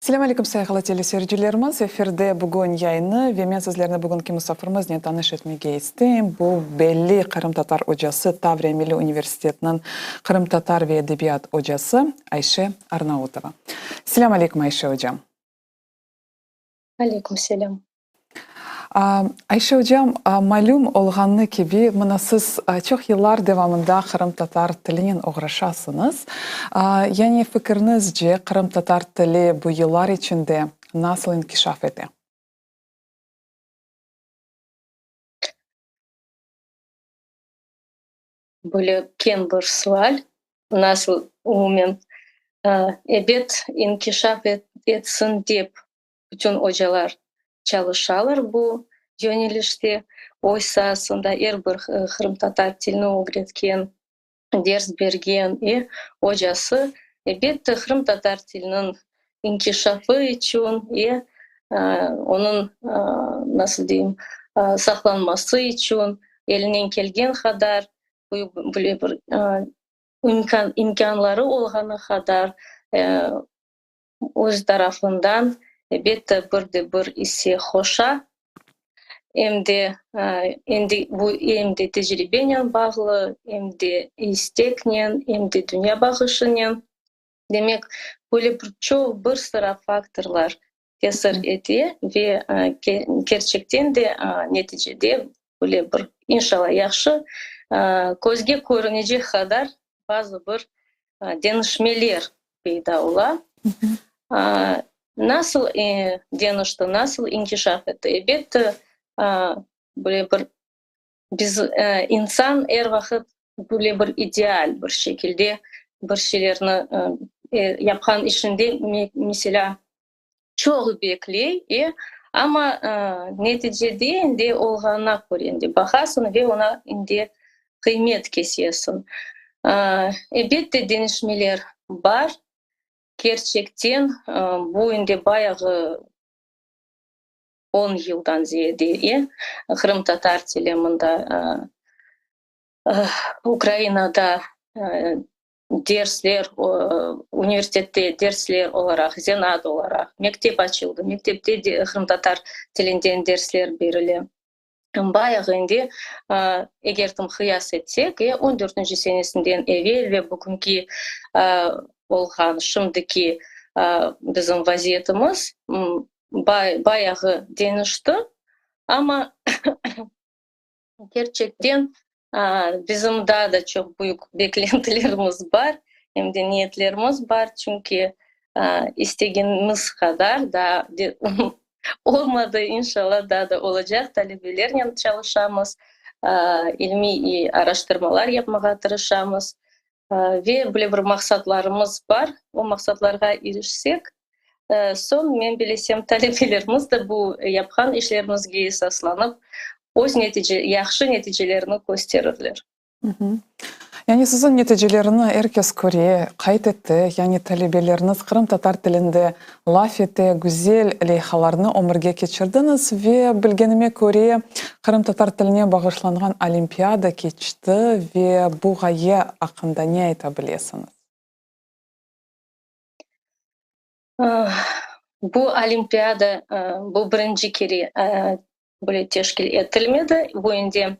Selâm aleyküm, sayğılı teleseyircilerimiz! Efirde Bugün yayını ve men sizlerni bugünki musafirimiznen tanış etmege isteyim. Bu belli qırımtatar ocası, Tavriya milliy universitetiniñ qırımtatar ve edebiyat ocası Ayşe Arnautova. Selâm aleyküm, Ayşe ocam! Aleyküm selâm. Ayşe ocam, malüm olğanı kibi, mına siz çoq yıllar devamında qırımtatar tilinen oğraşasıñız. Yani fikiriñizce, qırımtatar tili bu yıllar içinde nasıl inkişaf ete? Böyle keñ bir sual. Nasıl umumen? Ebet, inkişaf etsin dep Bütün ocalar çalışalar bu yönelişte. Öz saasında er bir qırımtatar tilini ögretken, ders bergen ocası, elbette, qırımtatar tiliniñ inkişafı içün, onıñ, nasıl deyim, saqlanması içün elinden kelgen qadar böyle bir imkânları olğanı qadar Öz tarafından, elbette, bir de bir isse qoşa. Em de endi bu em de tecribenen bağlı, em de isteknen, em de dünya baqışınen. Demek, böyle bir çoq, bir sıra faktorlar tesir ete ve kerçekten de neticede böyle bir, inşallah, yahşı, közge körünecek qadar bazı bir deñişmeler peyda ola. Nasıl deñişti, nasıl inkişaf etti? Elbette, böyle bir biz insan er vaqıt böyle bir ideal bir şekilde bir şeylerni yapqan işinde, meselâ, çoq bekley, amma neticede endi olğanına köre endi baqasıñ ve oña endi qıymet kesesiñ. Elbette, deñişmeler bar. Kerçekten, bu endi bayağı on yıldan ziyade qırımtatar tili mında Ukrainada dersler, universitette dersler olaraq, zenaat olaraq, mektep açıldı, mektepte de qırımtatar tilinden dersler berile. Bayağı endi, eger tım qıyas etsek, on dörtünci senesinden evel ve bugünki olğan şimdiki bizim vaziyetimiz bayağı deñişti, amma Kerçekten, bizim daa da çoq büyük beklentilerimiz bar, em de niyetlerimiz bar, çünki istegenimiz qadar daa olmadı, inşallah, daa da olacaq. Talebelernen çalışamız, ilmiy araştırmalar yapmağa tırışamız ve böyle bir maqsatlarımız bar. O maqsatlarğa irişsek, Soñ, men bilesem, talebelerimiz de bu yapqan işlerimizge esaslanıp, öz netice, yahşı neticelerini kösterirler. Yani siziñ neticelerini er kes köre, qayd ete, yani talebeleriniz qırımtatar tilinde laf ete, güzel leyhalarnı ömürge keçirdiñiz ve bilgenime köre, qırımtatar tiline bağışlanğan olimpiada keçti ve bu ğaye aqqında ne ayta bilesiñiz? Bu olimpiada bu birinci kere böyle teşkil etilmedi, bu endi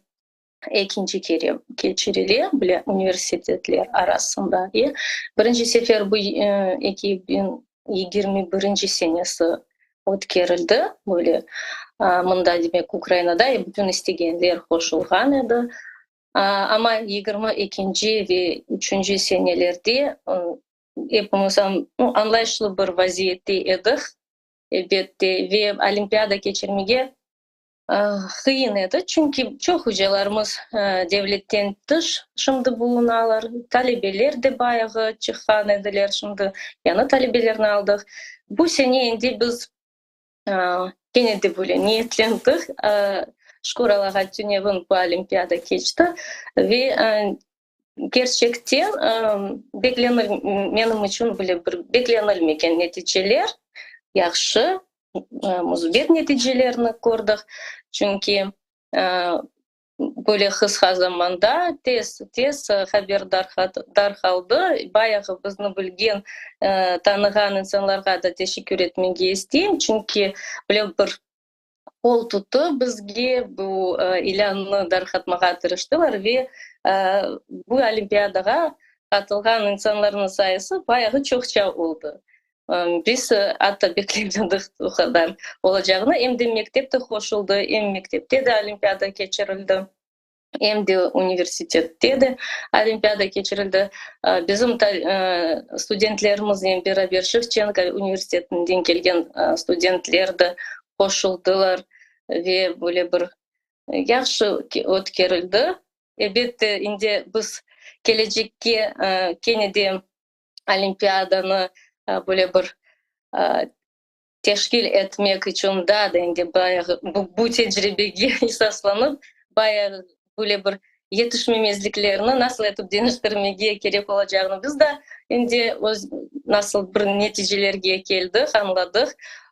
ekinci kere keçirile böyle universitetler arasında. Birinci sefer bu 2021 senesi ötkerildi, böyle mında, demek, Ukrainada bütün istegenler qoşulğan edi. Amma 22-nci ve üçünci senelerde epimiz añlayışlı bir vaziyette edik, elbette, ve olimpiada keçirmege qıyın edi, çünki çoq ocalarımız devletten tış şimdi bulunalar, talebeler de bayağı çıqqan ediler, şimdi yañı talebelerni aldıq. Bu sene endi biz kene de böyle niyetlendik. Şükür Allağa, tünevin bu olimpiada keçti ve kerçekten beklenil, menim içün bile bir beklenilmegen neticeler, yahşı, müsbet neticelerni kördik. Çünki Böyle qısqa zamanda tez, tez haber darqaldı. Bayağı bizni bilgen, tanığan insanlarğa da teşekkür etmege isteyim, çünki böyle bir qol tuttı bizge, bu ilânnı darqatmağa tırıştılar ve bu olimpiadağa qatılğan insanlarnıñ sayısı bayağı çoqça oldı. Biz atta beklemedik o qadar olacağını. Em de mektep de qoşuldı, em mektepte de olimpiada keçirildi, em de universitette de olimpiada keçirildi. Bizim studentlerimiznen beraber Şevçenko universitetinden kelgen studentler de qoşuldılar ve böyle bir yahşı ötkerildi. Elbette, indi biz kelecekke kene de olimpiadanı böyle bir teşkil etmek içün daa da endi bayağı bu tecribege esaslanıp, bayağı böyle bir yetişmemezliklerni nasıl etip deñiştirmege kerek olacağını biz da endi öz nasıl bir neticelerge keldik, añladıq.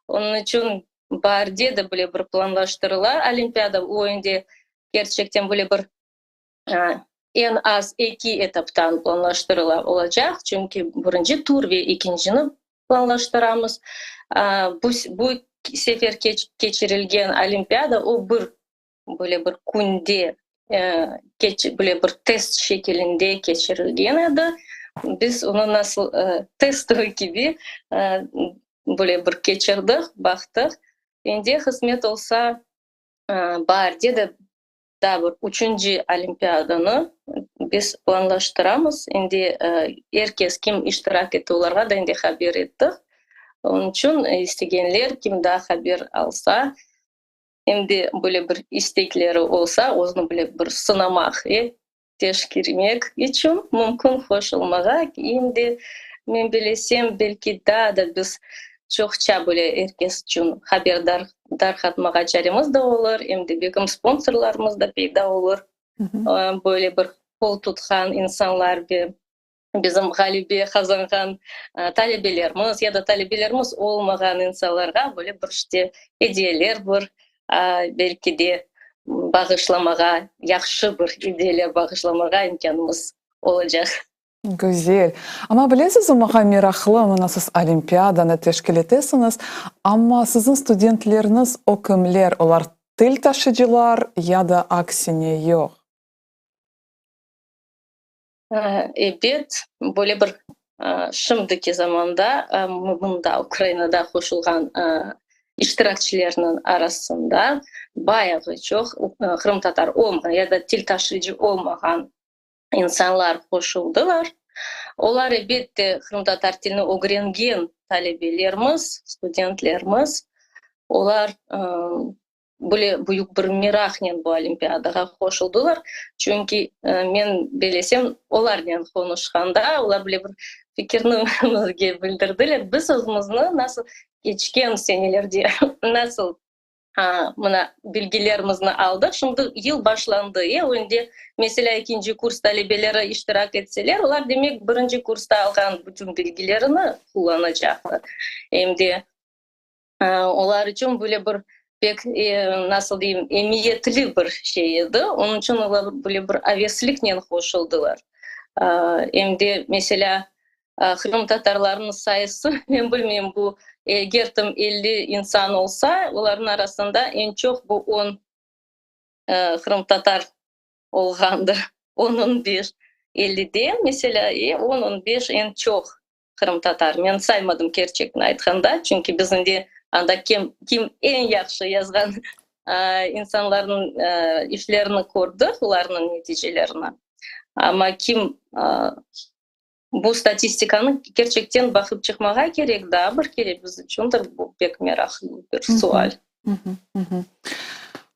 Onıñ içün baarde de böyle bir planlaştırıla olimpiada, o endi kerçekten böyle bir Eñ az eki etaptan planlaştırıla olacaq, çünki birinci tur ve ekincini planlaştıramız. Bu bu sefer keçirilgen olimpiada o bir böyle bir künde böyle bir test şekilinde keçirilgen edi. Biz onı nasıl testovoy kibi böyle bir keçirdik, baqtıq. Endi qısmet olsa, baarde de Daa bir üçünci olimpiadanı biz planlaştıramız. Endi er kes, kim iştirak etti, olarğa da endi haber ettik. Onıñ içün istegenler, kim daa haber alsa, em de böyle bir istekleri olsa, özüni böyle bir sınamaq, teşkermek içün mümkün qoşulmağa. Em de, men bilesem, belki daa da biz çoqça böyle er kes içün haberdar darqatmağa çaremiz da olur, em de belkim sponsorlarımız da peyda olur. Böyle bir qol tutqan insanlar ve bizim ğalebe qazanğan talebelerimiz ya da talebelerimiz olmağan insanlarğa böyle bir işte ediyeler bir belki de bağışlamağa, yahşı bir ediyeler bağışlamağa imkânımız olacaq. Güzel. Amma bilesiz, maña meraqlı, mına siz olimpiadanı teşkil etesiñiz, amma siziñ studentleriñiz o kimler, olar til taşıcılar ya da aksine yoq? Ebet, böyle bir şimdiki zamanda mında Ukrainada qoşulğan iştirakçilerniñ arasında bayağı çoq qırımtatar olmağan ya da til taşıyıcı olmağan insanlar qoşuldılar. Olar, elbette, qırımtatar tilini ögrengen talebelerimiz, studentlerimiz. Olar böyle büyük bir meraqnen bu olimpiadağa qoşuldılar. Çünki men belesem, olarnen qonuşqanda, olar böyle bir fikirni bizge bildirdiler, biz özümizni nasıl keçken senelerde nasıl Mına, bilgilerimizni aldıq. Şimdi yıl başlandı, e, önde, meselâ, ekinci kurs talebeleri iştirak etseler, olar, demek, birinci kursta alğan bütün bilgilerini qullanacaqlar. Em de olar içün böyle bir pek, nasıl deyim, emiyetli bir şey edi. Onıñ içün olar böyle bir avesliknen qoşuldılar. Em de, meselâ, Qırımtatarlarnıñ sayısı, men bilmeyim, bu eger tam 50 insan olsa, olarnıñ arasında eñ çoq bu on qırımtatar olğandır. On, on beş, ellide, meselâ, on, on beş eñ çoq qırımtatar. Men saymadım, kerçekni aytqanda, çünki bizim de anda kim, kim eñ yahşı yazğan insanlarnıñ işlerini kördik, olarnıñ neticelerini. Amma kim Bu statistikanı kerçekten baqıp çıqmağa kerek, daa bir kere biz içündir bu pek meraqlı bir sual.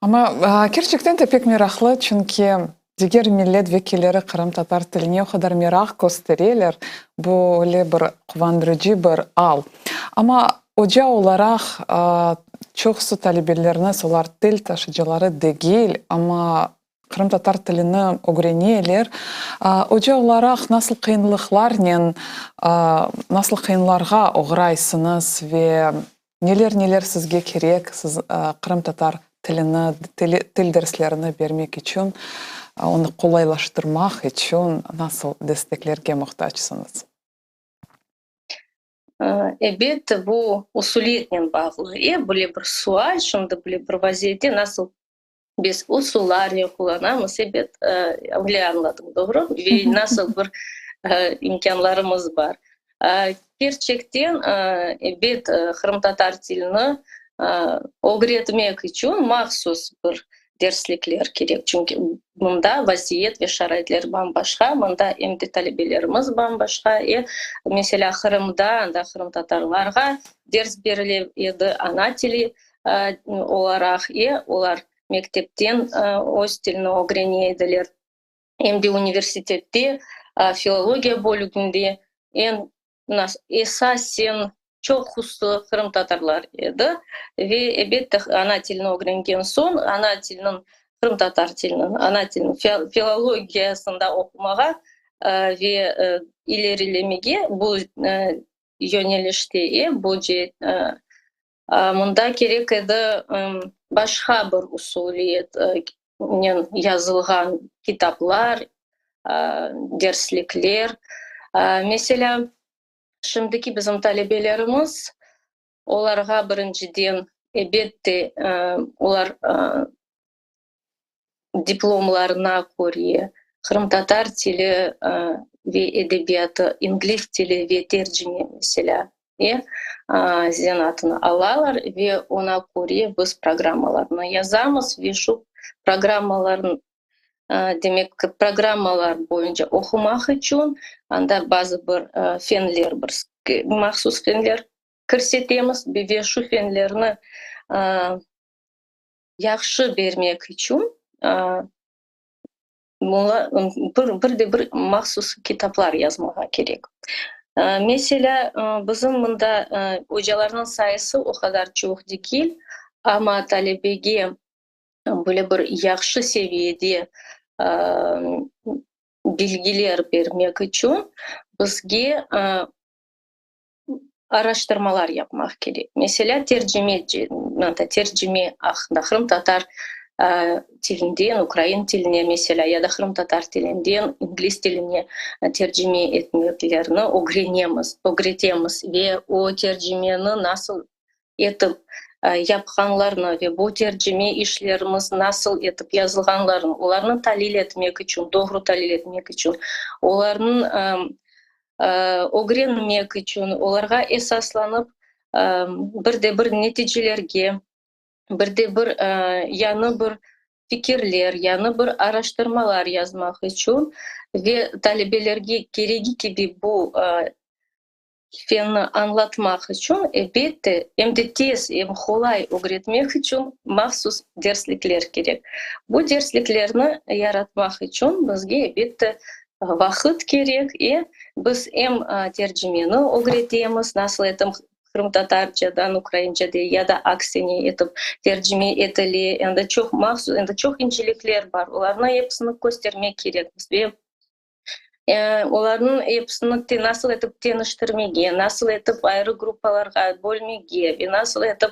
Amma kerçekten de pek meraqlı, çünki diger millet vekilleri qırımtatar tiline o qadar meraq köstereler, bu öyle bir quvandırıcı bir al. Amma oca olaraq. Çoqusı talebelerniz, olar til taşıcıları degil, amma qırımtatar tilini ögreneler. Oca olaraq nasıl qıyınlıqlarnen, nasıl qıyınlarğa oğraysıñız ve neler-neler sizge kerek, siz qırımtatar tilini, til derslerini bermek içün, onı qolaylaştırmaq içün nasıl desteklerge muhtacsıñız? Ebet, bu usuliyetnen bağlı. E, böyle bir sual, şimdi böyle bir vaziyette nasıl biz usullarnen qullanamız, ebet, öyle añladım, doğru? Ve nasıl bir imkânlarımız bar. Kerçekten, ebet, qırımtatar tilini ögretmek içün mahsus bir derslikler kerek, çünki mında vaziyet ve şaraitler bam-başqa, mında em de talebelerimiz bam-başqa. E, meselâ, Qırımda, anda qırımtatarlarğa ders berile edi ana tili olaraq, e, olar mektepten öz tilini ögrene ediler. Em de universitette filologiya bölüginde eñ esasen çoqusı qırımtatarlar edi ve, ebette, ana tilini ögrengen soñ, ana tiliniñ, qırımtatar tiliniñ, ana tiliniñ filologiyasında oqumağa ve ilerilemege bu yönelişte, bu mında kerek edi başqa bir usuliyetnen yazılğan kitaplar, derslikler. Meselâ, şimdiki bizim talebelerimiz, olarğa birinciden, ebette, olar diplomlarına köre qırımtatar tili ve edebiyatı, ingliz tili ve tercime, meselâ, zenaatını alalar ve oña köre biz programmalarnı yazamız ve şu programmalarnı, demek ki, programmalar boyunca oqumaq içün anda bazı bir fenler, bir mahsus fenler kirsetemiz ve şu fenlerni yahşı bermek içün bir de bir mahsus kitaplar yazmağa kerek. Meselâ, bizim mında ocalarnıñ sayısı o qadar çoq degil, amma talebege böyle bir yahşı seviyede bilgiler bermek içün bizge araştırmalar yapmaq kerek. Meselâ, tercime, tercime aqqında, qırımtatar tilinden ukrain tiline, meselâ, ya da qırımtatar tilinden ingliz tiline tercime etmeklerni ögrenemiz, ögretemiz ve o tercimeni nasıl etip yapqanlarını ve bu tercime işlerimiz nasıl etip yazılğanlarını, olarnı talil etmek içün, doğru talil etmek içün, olarnıñ ögrenmek içün, olarğa esaslanıp bir de bir neticelerge, bir de bir yañı bir fikirler, yañı bir araştırmalar yazmaq içün ve talebelerge keregi kibi bu fenni añlatmaq içün, elbette, em de tez, em qolay ögretmek içün mahsus derslikler kerek. Bu dersliklerni yaratmaq içün bizge, elbette, vaqıt kerek. E, biz em tercimeni ögretemiz, nasıl etip qırımtatarcadan ukrainca ya da aksine etip tercime etile. Endi çoq mahsus, endi çoq incelikler bar, olarnı episini köstermek kerekmiz ve olarnıñ episini nasıl etip teñiştirmege, nasıl etip ayrı gruppalarğa bölmege ve nasıl etip,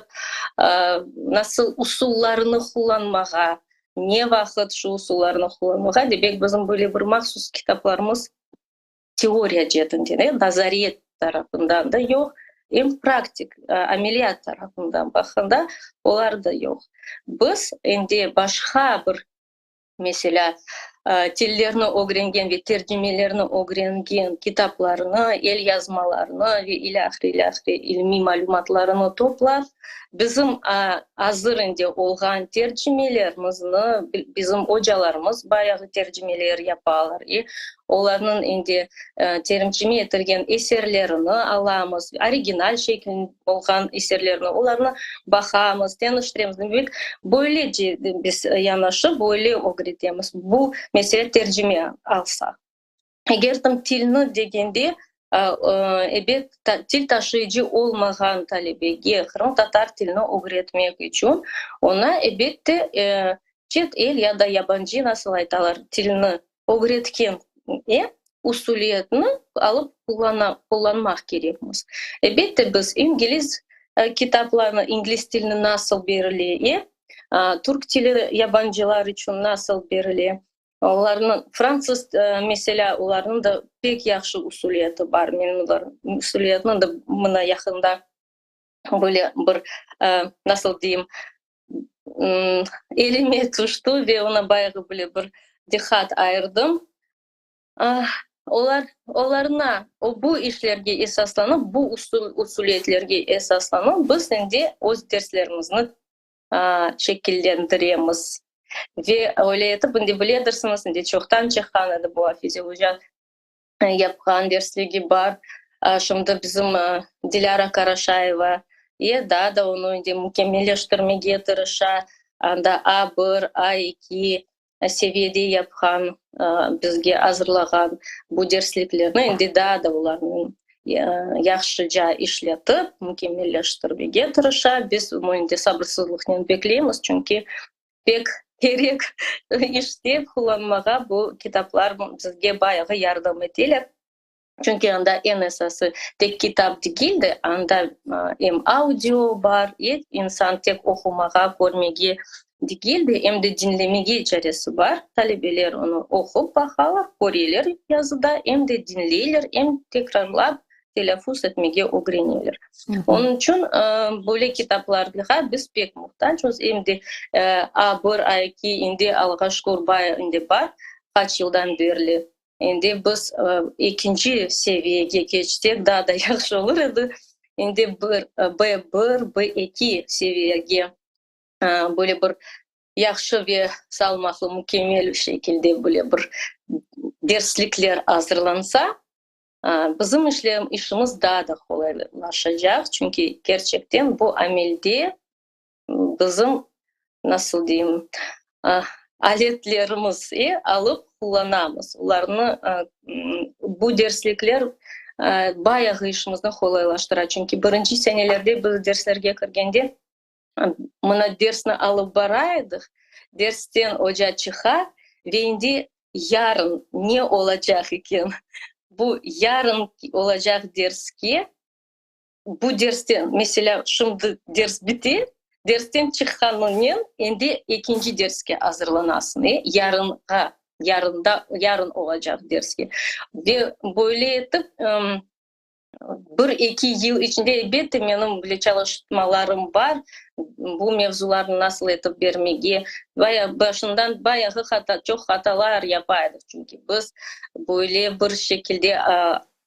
nasıl usullarını qullanmağa, ne vaqıt şu usullarnı qullanmağa, demek, bizim böyle bir mahsus kitaplarımız teoriya ceetinden, nazariyet tarafından da yoq, em praktik, ameliyat tarafından baqqanda olar da yoq. Biz endi başqa bir, meselâ, tillerni ögrengen ve tercimelerni ögrengen kitaplarnı, elyazmalarnı ve ilâhre, ilâhre ilmiy malümatlarını toplap, bizim azır endi olğan tercimelerimizni, bizim ocalarımız bayağı tercimeler yapalar, e, olarnıñ endi tercime etilgen eserlerini alamız, original şeklinde olğan eserlerni, olarnı baqamız, teñiştiremiz. Demek, böylece biz yanaşıp, böyle ögretemiz. Bu, mesele, tercime alsaq. Eger tam tilni degende. Ebet, til taşıyıcı olmağan talebege qırımtatar tilini ögretmek içün oña, ebette, çet el ya da yabancı, nasıl aytalar, tilini ögretken usuliyetni alıp qullanmaq kerekmiz. Ebette, biz ingliz kitaplarını, ingliz tilini nasıl berile, türk tili yabancılar içün nasıl berile, Olarnıñ, fransız, meselâ, olarnıñ da pek yahşı usuliyeti bar. Men olar usuliyetini de mına yaqında böyle bir, nasıl deyim, elime tüşti ve oña bayağı böyle bir diqqat ayırdım. Olar, olarına, bu işlerge esaslanıp, bu usuliyetlerge esaslanıp, biz endi öz derslerimizni şekillendiremiz. Ve öyle etip, indi biledirsiñiz, indi çoqtan çıqqan edi bu Afize oca yapqan dersligi bar. Şimdi bizim Dilâra Karaşayeva e daa da onı indi mükemmelleştirmege tırışa. Anda A bir, A eki seviyede yapqan, bizge azırlağan bu dersliklerni endi daa da olarnıñ yahşıca işletip, mükemmelleştirmege tırışa. Biz bunı endi sabırsızlıqnen bekleymiz, çünki pek kerek işte qullanmağa bu kitaplar bizge bayağı yardım eteler. Çünki anda eñ esası tek kitap degil de, anda em audio bar, insan tek oqumağa, körmege degil de, em de diñlemege çaresi bar. Talebeler onı oqup baqalar, köreler yazıda, em de diñleyler, em tekrarlap telâffuz etmege ögreneler. Onıñ içün böyle kitaplarğa biz pek muhtacmız. Em de A bir, A eki, endi Allağa şükür, bayağı endi bar, qaç yıldan berli. Endi biz ekinci seviyege keçsek, daa da yahşı olur edi. Endi bir, B bir, B eki seviyege böyle bir yahşı ve salmaqlı, mükemmel şekilde böyle bir derslikler azırlansa, bizim işimiz daa da qolaylaşacaq. Çünki kerçekten bu amelde bizim, nasıl deyim, aletlerimiz, alıp qullanamız. Olarnı, bu derslikler bayağı işimizni qolaylaştıra. Çünki birinci senelerde biz derslerge kirgende, mına dersni alıp bara edik, dersten oca çıqa ve endi yarın ne olacaq eken, bu yarın olacaq derske Bu dersten, meselâ, şimdi ders bite, dersten çıqqanıñnen endi ekinci derske azırlanasıñ, e, yarınğa, yarında, yarın olacaq derske. Ve böyle etip, bir-eki yıl içinde, elbette, menim bile çalışmalarım bar, bu mevzularnı nasıl etip bermege, baya, başından bayağı hata, çoq hatalar yapa edik, çünki biz böyle bir şekilde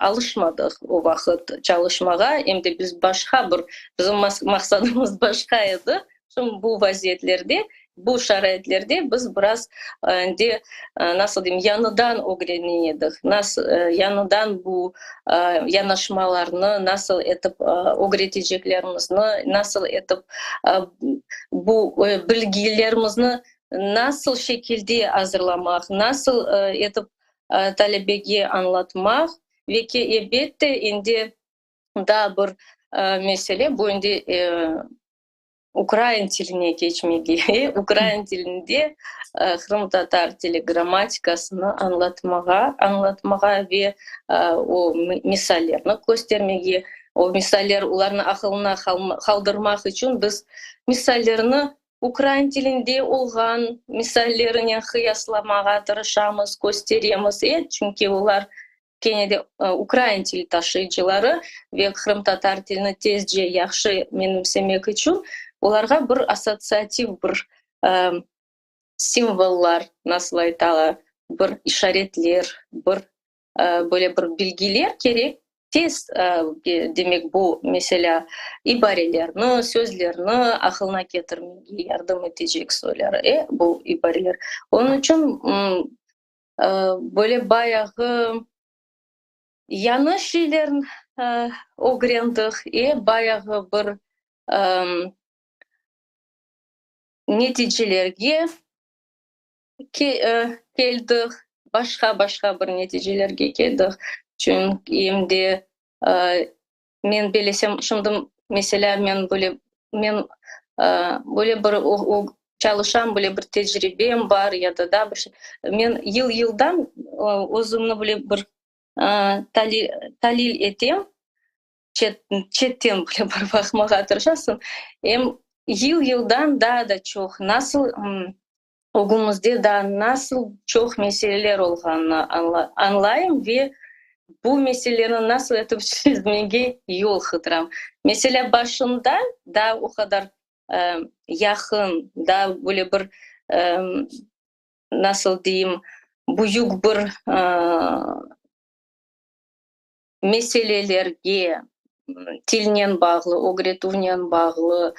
Alışmadıq o vaqıt çalışmağa, em de biz başqa bir, bizim maqsadımız başqa edi. Şimdi bu vaziyetlerde, bu şaraitlerde biz biraz endi, nasıl deyim, yañıdan ögrene edik, nasıl, yañıdan bu yanaşmalarnı nasıl etip ögreteceklerimizni, nasıl etip bu bilgilerimizni nasıl şekilde azırlamaq, nasıl etip talebege añlatmaq ve ki, elbette, endi daa bir mesele, bu endi ukrain tiline keçmege, ukrain tilinde qırımtatar tili grammatikasını añlatmağa, añlatmağa ve o misallerni köstermege, o misaller olarnıñ aqılına qaldırmaq içün biz misallerni Ukrain tilinde olğan misallerinen qıyaslamağa tırışamız, kösteremiz, e, çünki olar kene de ukrain til taşıyıcıları ve qırımtatar tilini tezce yahşı menimsemek içün olarğa bir assotsiativ bir simvollar, nasıl aytalar, bir işaretler, bir böyle bir bilgiler kerek, tez, demek, bu, meselâ, ibarelerni, sözlerni aqılına ketirmege yardım etecek soyları, e, bu ibareler. Onıñ içün böyle bayağı yañı şeyler ögrendik, e, bayağı bir neticelerge keldik, başqa-başqa bir neticelerge keldik. Çünki em de men belesem, şimdi meselâ men böyle men böyle bir çalışam, böyle bir tecribem bar ya da daa bir şey. Men yıl-yıldan özümni böyle bir talil etem, çetten böyle bir baqmağa tırışasıñ. Em yıl-yıldan daa da çoq nasıl ögümizde daa nasıl çoq meseleler olğanını añlayım ve bu meselelerni nasıl etip çezmege yol qıdıram. Meselâ, başında daa o qadar yaqın, daa böyle bir, nasıl deyim, büyük bir meselelerge, tilnen bağlı, ögretüvnen bağlı,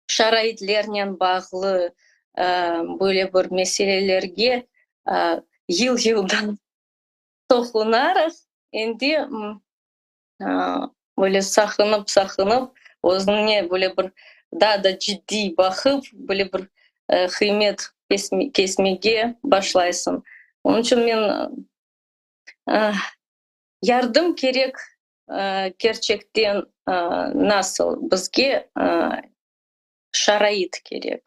şaraitlernen bağlı böyle bir meselelerge yıl-yıldan toqunaraq, endi böyle saqınıp-saqınıp, özüne böyle bir daa da ciddiy baqıp, böyle bir qıymet kesmege başlaysıñ. Onıñ içün men Yardım kerek kerçekten nasıl bizge şarait kerek.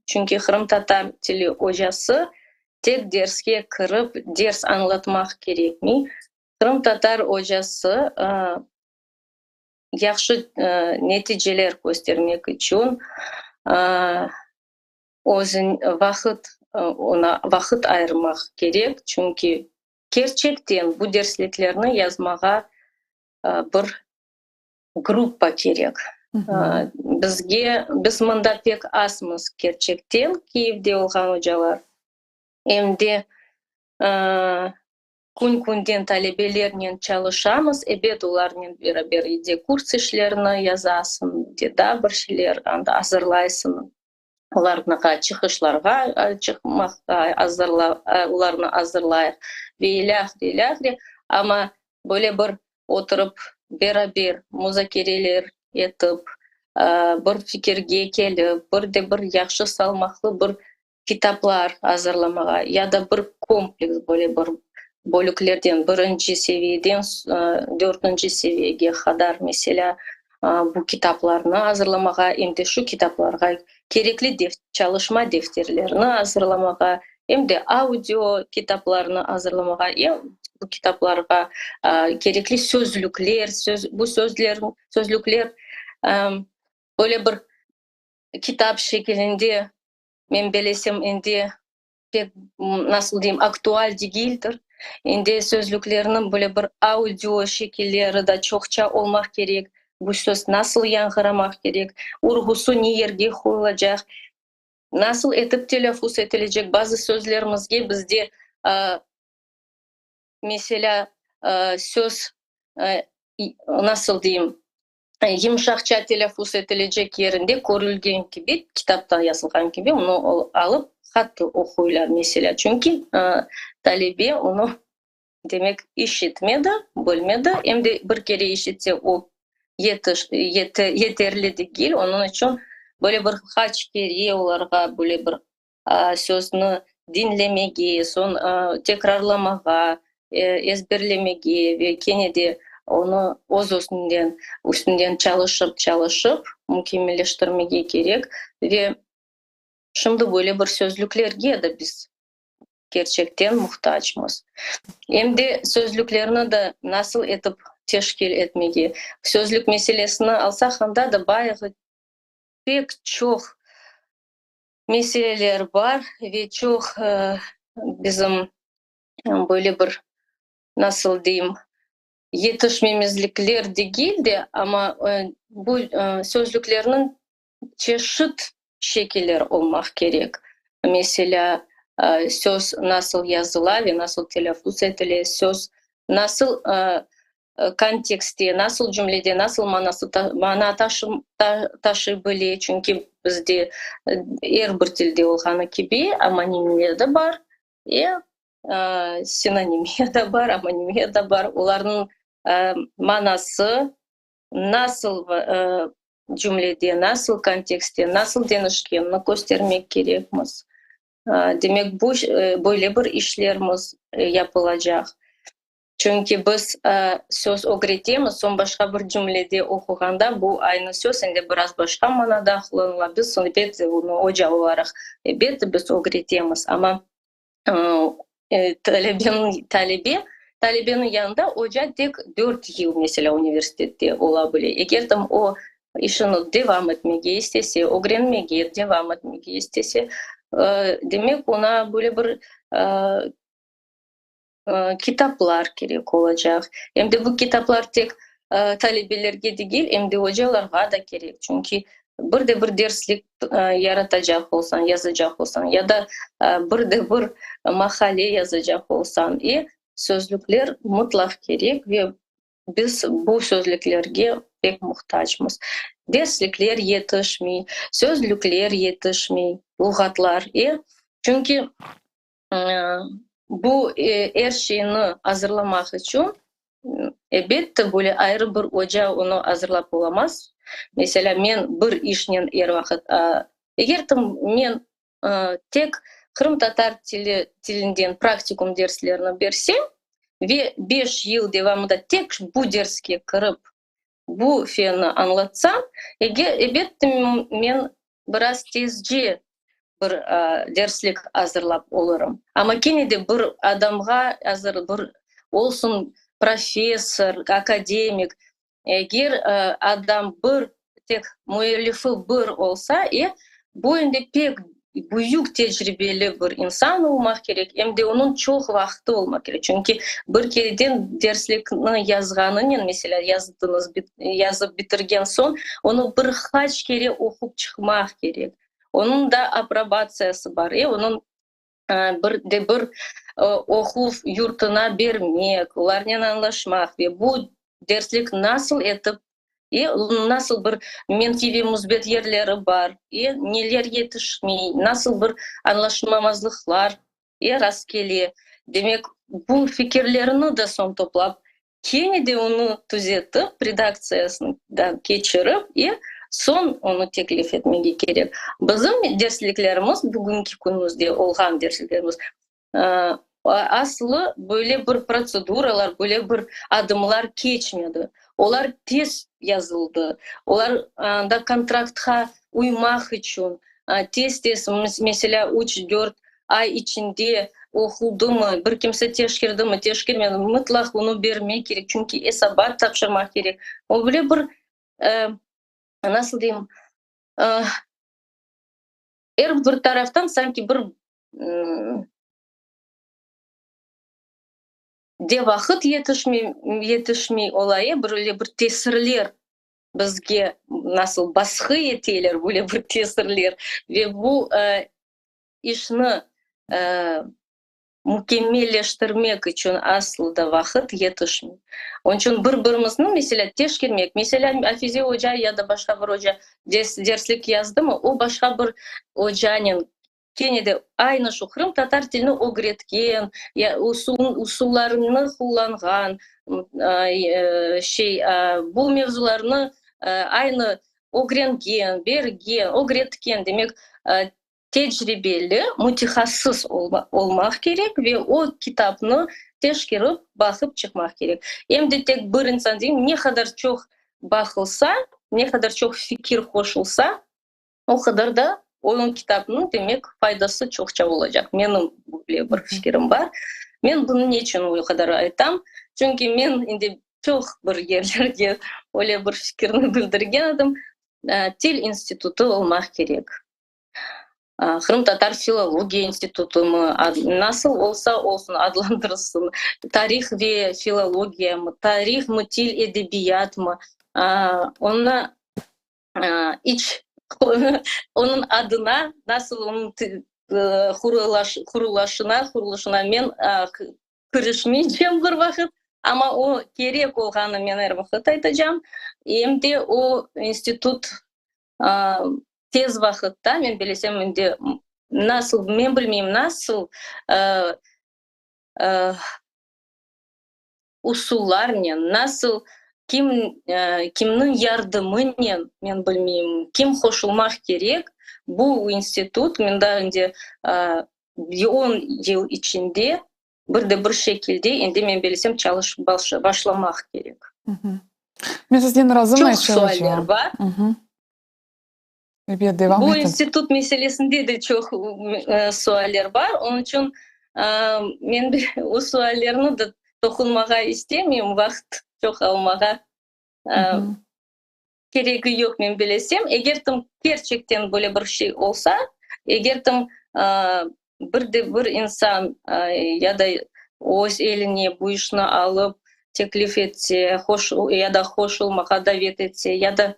Çünki qırımtatar tili ocası tek derske kirip ders añlatmaq kerekmey. Qırımtatar ocası yahşı neticeler köstermek içün özün vaqıt oña vaqıt ayırmaq kerek, çünki kerçekten bu dersliklerni yazmağa bir gruppa kerek. Bizge, biz mında pek azmız kerçekten, Kiyevde olğan ocalar, em de Kün-künden talebelernen çalışamız, ebet, olarnen beraber de kurs işlerini yazasıñ, de daa bir şeyler anda azırlaysıñ, olarnığa çıqışlarğa çıqmaqqa azırla, olarnı azırlayıq ve ilâhre, ilâhre. Amma böyle bir oturıp beraber muzakereler etip, bir fikirge kelip, bir de bir yahşı salmaqlı bir kitaplar azırlamağa ya da bir kompleks böyle bir bölüklerden birinci seviyeden dörtünci seviyege qadar, meselâ, bu kitaplarnı azırlamağa, em de şu kitaplarğa kerekli çalışma defterlerini azırlamağa, em de audio kitaplarnı azırlamağa, em bu kitaplarğa kerekli sözlükler, söz, bu sözler, sözlükler böyle bir kitap şekilinde Men belesem, endi pek, nasıl deyim, aktual degildir. Endi sözlüklerniñ böyle bir audio şekilleri da çoqça olmaq kerek. Bu söz nasıl yañğıramaq kerek, urğusı ne yerge qoyulacaq, nasıl etip telâffuz etilecek. Bazı sözlerimizge bizde, meselâ, söz, nasıl deyim, yımşaqça telâffuz etilecek yerinde körülgen kibi, kitapta yazılğan kibi, onı alıp qattı oquylar, meselâ. Çünki talebe onı, demek, işitmedi, bilmedi, em de bir kere işitse, o yetiş, yeterli degil, onıñ içün böyle bir qaç kere olarğa böyle bir sözni diñlemege, soñ tekrarlamağa, ezberlemege ve kene de onı öz-özünden üstünden çalışıp-çalışıp mükemmelleştirmege kerek. Ve şimdi böyle bir sözlüklerge de biz kerçekten muhtacmız. Em de sözlüklerni de nasıl etip teşkil etmege. Sözlük meselesini alsaq, anda da bayağı pek çoq meseleler bar ve çoq bizim böyle bir, nasıl deyim, yetişmemezlikler degil de, amma bu sözlüklerniñ çeşit şekilleri olmaq kerek. Meselâ, söz nasıl yazıla ve nasıl telâffuz etile, söz nasıl kontekstte, nasıl cümlede, nasıl manası, mana taşıy bile, çünki bizde er bir tilde olğanı kibi omonimiya da bar, sinonimiya da bar, omonimiya da bar. Olarnıñ manası nasıl cümlede, nasıl kontekstte, nasıl deñişkenini köstermek kerekmiz. Demek, bu, böyle bir işlerimiz yapılacaq. Çünki biz söz ögretemiz, soñ başqa bir cümlede oquğanda bu aynı söz endi biraz başqa manada qullanıla. Biz elbette onı oca olaraq elbette biz ögretemiz, amma talebeniñ talebe talebeniñ yanında oca tek dört yıl, meselâ, universitette ola bile. Eger tam o işini devam etmege istese, ögrenmege devam etmege istese, demek oña böyle bir kitaplar kerek olacaq. Em de bu kitaplar tek talebelerge degil, em de ocalarğa da kerek. Çünki bir de bir derslik yaratacaq olsañ, yazacaq olsañ, ya da bir de bir maqale yazacaq olsañ, e, sözlükler mutlaq kerek ve biz bu sözlüklerge pek muhtacmız. Derslikler yetişmey, sözlükler yetişmey, luğatlar, e, çünki Bu er şeyni azırlamaq içün, elbette, böyle ayrı bir oca onı azırlap olamaz. Meselâ, men bir işnen er vaqıt, eger de men tek qırımtatar tili tilinden praktikum derslerini bersem ve beş yıl devamında tek bu derske kirip, bu fenni añlatsam, elbette, men biraz tezce bir derslik azırlap olurım. Amma kene de bir adamğa azır, bir olsun professor, akademik, eger adam bir tek müellifi bir olsa, e, bu endi pek büyük tecribeli bir insan olmaq kerek, em de onıñ çoq vaqtı olmaq kerek. Çünki bir kereden derslikni yazğanınen, meselâ, yazdıñız, yazıp bitirgen soñ, onı bir qaç kere oqup çıqmaq kerek. Onıñ da aprobatsiyası bar, e, onıñ bir de bir oquv yurtuna bermek, olarnen añlaşmaq ve bu derslik nasıl etip, e, nasıl bir menfiy ve müsbet yerleri bar, e, neler yetişmey, nasıl bir añlaşmamazlıqlar, e, rastkele. Demek, bu fikirlerini de soñ toplap, kene de onı tüzetip, redaktsiyasından keçirip, e, soñ onı teklif etmege kerek. Bizim dersliklerimiz, bugünki künümizde olğan dersliklerimiz, aslı böyle bir protseduralar, böyle bir adımlar keçmedi. Olar tez yazıldı. Olar anda kontraktqa uymaq içün tez-tez, meselâ, üç-dört ay içinde oquldımı, bir kimse teşkerdimi, teşkermedimi, mıtlaq onı bermek kerek, çünki esabat tapşırmaq kerek. O böyle bir, nasıl deyim, er bir taraftan sanki bir de vaqıt yetişmey, yetişmey ola, e, böyle bir tesirler bizge nasıl basqı eteler, böyle bir tesirler ve bu işni mükemmelleştirmek içün aslı da vaqıt yetişmey. Onıñ içün bir-birimizni, meselâ, teşkermek, meselâ, Afize oca ya da başqa bir oca derslik yazdımı, o başqa bir ocanen kene de aynı şu qırımtatar tilini ögretken, ya usullarını qullanğan, şey, bu mevzularnı aynı ögrengen, bergen, ögretken, demek, tecribeli mütehassıs olmaq kerek ve o kitapnı teşkerip, baqıp çıqmaq kerek. Em de tek bir insan degil, ne qadar çoq baqılsa, ne qadar çoq fikir qoşulsa, o qadar da onıñ kitapnıñ, demek, faydası çoqça olacaq. Menim böyle bir fikirim bar. Men bunı ne içün o qadar aytam? Çünki men endi çoq bir yerlerge öyle bir fikirni bildirgen edim. Til institutı olmaq kerek. Qırımtatar filologiya institutımı, nasıl olsa olsun adlandırılsın, tarih ve filologiyamı, tarihmı, til, edebiyatmı, onı iç onıñ adına, nasıl onıñ qurulaşına, qurulışına men kirişmeycem bir vaqıt, amma o kerek olğanını men er vaqıt aytacam. Em de o institut tez vaqıtta, men bilesem, endi nasıl, men bilmeyim, nasıl usullarnen, nasıl, kim, kimniñ yardımınen, men bilmeyim, kim qoşulmaq kerek, bu institut, men daa endi on yıl içinde. Bir de bir şekilde endi men bellesem çalışıp başlamaq kerek. Men sizden razım, Çoq Ayşe sualler oca. bar. Ebet, devam Bu etiñ. institut meselesinde de çoq sualler bar. Onıñ içün men de o suallerni de toqunmağa istemeyim, vaqıt çoq almağa keregi yoq, men bilesem. Eger tim kerçekten böyle bir şey olsa, eger tim bir de bir insan ya da öz eline bu işni alıp teklif etse, ya da qoşulmağa davet etse, ya da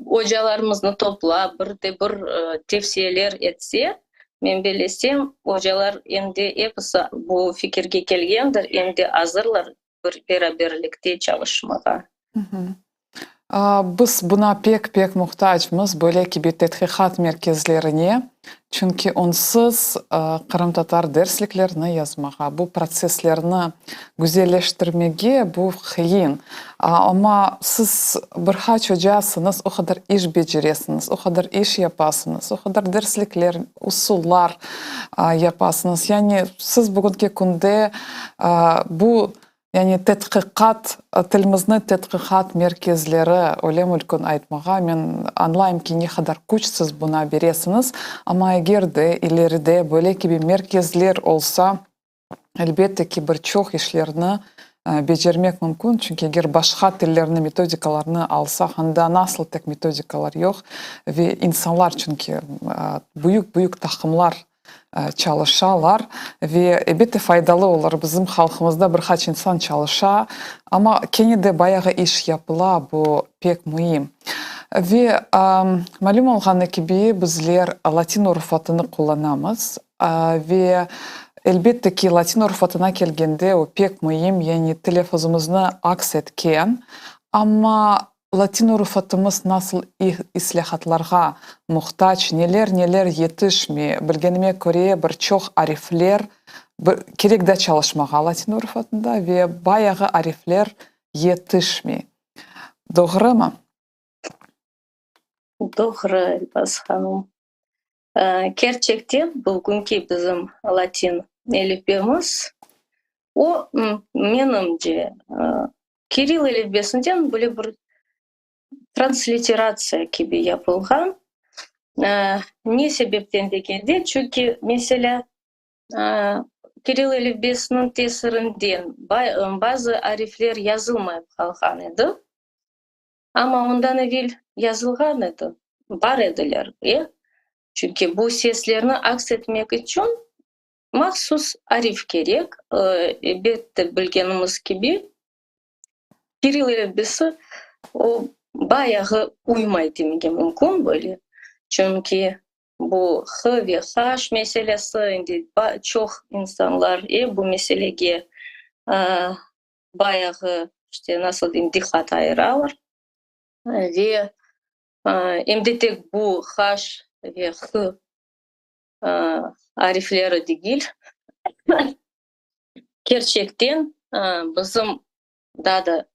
ocalarımıznı toplap, bir de bir tevsiyeler etse, men bellesem, ocalar em de episi bu fikirge kelgendir, em de azırlar bir beraberlikte çalışmağa. Biz buña pek-pek muhtacmız, böyle kibi tedqiqat merkezlerine, çünki onsız qırımtatar dersliklerini yazmağa, bu protsesslerni güzelleştirmege bu qıyın. Amma siz bir qaç ocasıñız, o qadar iş beceresiñiz, o qadar iş yapasıñız, o qadar derslikler, usullar yapasıñız. Yani siz bugünki künde bu Yani tedqiqat, tilimizni tedqiqat merkezleri, öyle mülkün aytmağa, men añlayım ki, ne qadar küç siz buña beresiñiz, amma eger de ileride böyle kibi merkezler olsa, elbette ki, bir çoq işlerni becermek mümkün, çünki eger başqa tillerni metodikalarnı alsaq, anda nasıl tek metodikalar yoq ve insanlar çünki büyük-büyük taqımlar çalışalar ve elbette faydalı olur. Bizim halqımızda bir qaç insan çalışa, amma kene de bayağı iş yapıla, bu pek müim. Ve malüm olğanı kibi, bizler latin urufatını qullanamız ve elbette ki, latin urufatına kelgende o pek müim, yani telâffuzımıznı aks etken, amma Latin urufatımız nasıl islâhatlarğa muhtac, neler-neler yetişmey, bilgenime köre, bir çoq arifler, kerek da çalışmağa latin urufatında ve bayağı arifler yetişmey. Doğrumı? Doğru, Elbaz hanım. Kerçekten, bugünki bizim latin elifbemiz, o, menimce, kirill elifbesinden böyle bir transliteratsiya kibi yapılğan. Ne sebepten degende, çünki, meselâ, kirill elifbesiniñ tesirinden bazı arifler yazılmayıp qalğan edi. Amma ondan evel yazılğan edi, bar ediler, e? Çünki bu seslerni aks etmek içün mahsus arif kerek. Elbette, bilgenimiz kibi, kirill elifbesi o bayağı uymay demege mümkün böyle. Çünki bu h ve h meselesi, endi çoq insanlar, e, bu meselege bayağı, işte, nasıl deyim, diqqat ayıralar. Ve em de tek bu h ve h arifleri degil, kerçekten bizim daa da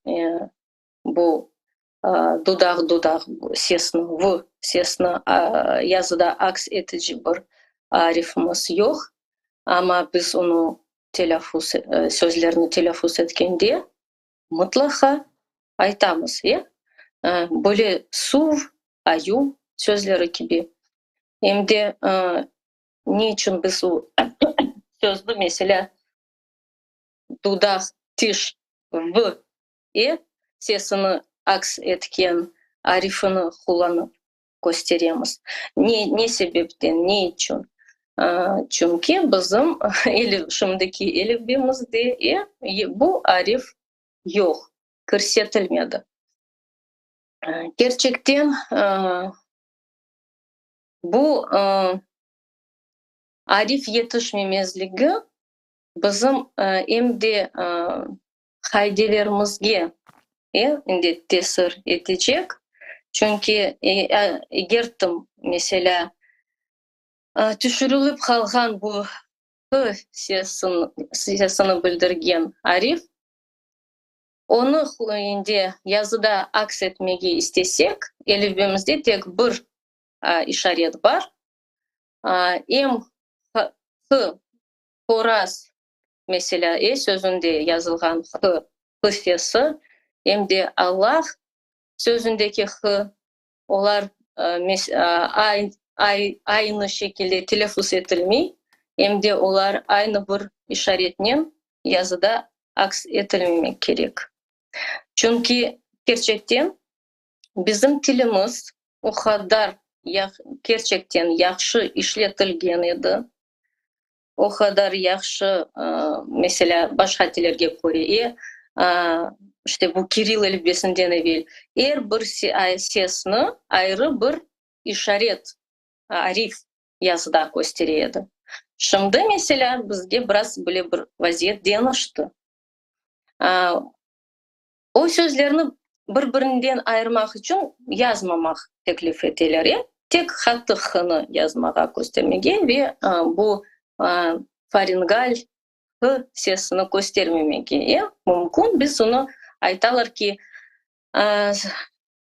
bu dudaq-dudaq sesni, v sesni yazıda aks etici bir arifimiz yoq, amma biz onı telâffuz, sözlerni telâffuz etkende mıtlaqa aytamız, e? Böyle suv, ayuv sözleri kibi. Em de ne içün biz o sözni, meselâ, dudaq, tiş, v, e sesini aks etken arifini qullanıp kösteremiz? Ne, ne sebepten, ne içün? Çünki bizim şimdiki elifbemizde e, bu arif yoq, kirsetilmedi. Kerçekten, bu arif yetişmemezligi bizim em de qaidelerimizge endi tesir etecek, çünki eger tim, meselâ, tüşürilip qalğan bu h sesini bildirgen arif, onı endi yazıda aks etmege istesek, elifbemizde tek bir işaret bar, em h. Horaz, meselâ, e sözünde yazılğan h, h sesi, em de Allah sözündeki h, olar aynı şekilde telâffuz etilmey, em de olar aynı bir işaretnen yazıda aks etilmemek kerek. Çünki kerçekten bizim tilimiz o qadar kerçekten yahşı işletilgen edi, o qadar yahşı, meselâ, başqa tillerge köre, işte bu kirill elifbesinden evel er bir sesni ayrı bir işaret, arif yazıda köstere edi. Şimdi, meselâ, bizge biraz böyle bir vaziyet deñişti. O sözlerni bir-birinden ayırmaq içün yazmamaq teklif eteler, e, tek qattı h-nı yazmağa köstermege ve bu faringal h sesini köstermemege, e, mümkün. Biz onı aytalar ki,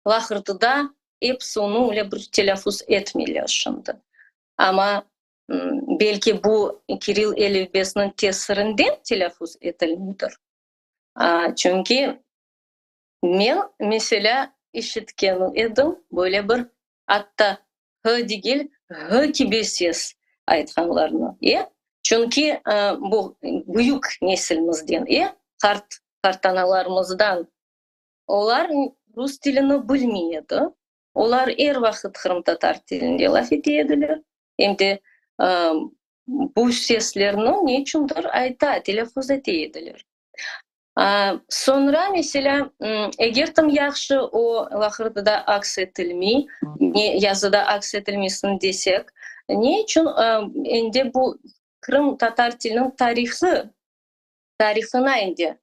laqırdıda episi onı öyle bir telâffuz etmeyler şimdi. Amma belki bu kirill elifbesiniñ tesirinden telâffuz etilmeydir. Çünki men, meselâ, işitken edim, böyle bir atta h degil, ğ kibi ses aytqanlarını, e? Çünki bu büyük nesilimizden, e, qart, qartanalarımızdan, olar rus tilini bilmey edi, olar er vaqıt qırımtatar tilinde laf ete ediler, em de bu seslerni ne içündir ayta, telâffuz ete ediler. Soñra, meselâ, eger tım yahşı o laqırdıda aks etilmey, ne yazıda aks etilmesin desek, ne içün endi bu qırımtatar tiliniñ tarihı, tarihına endi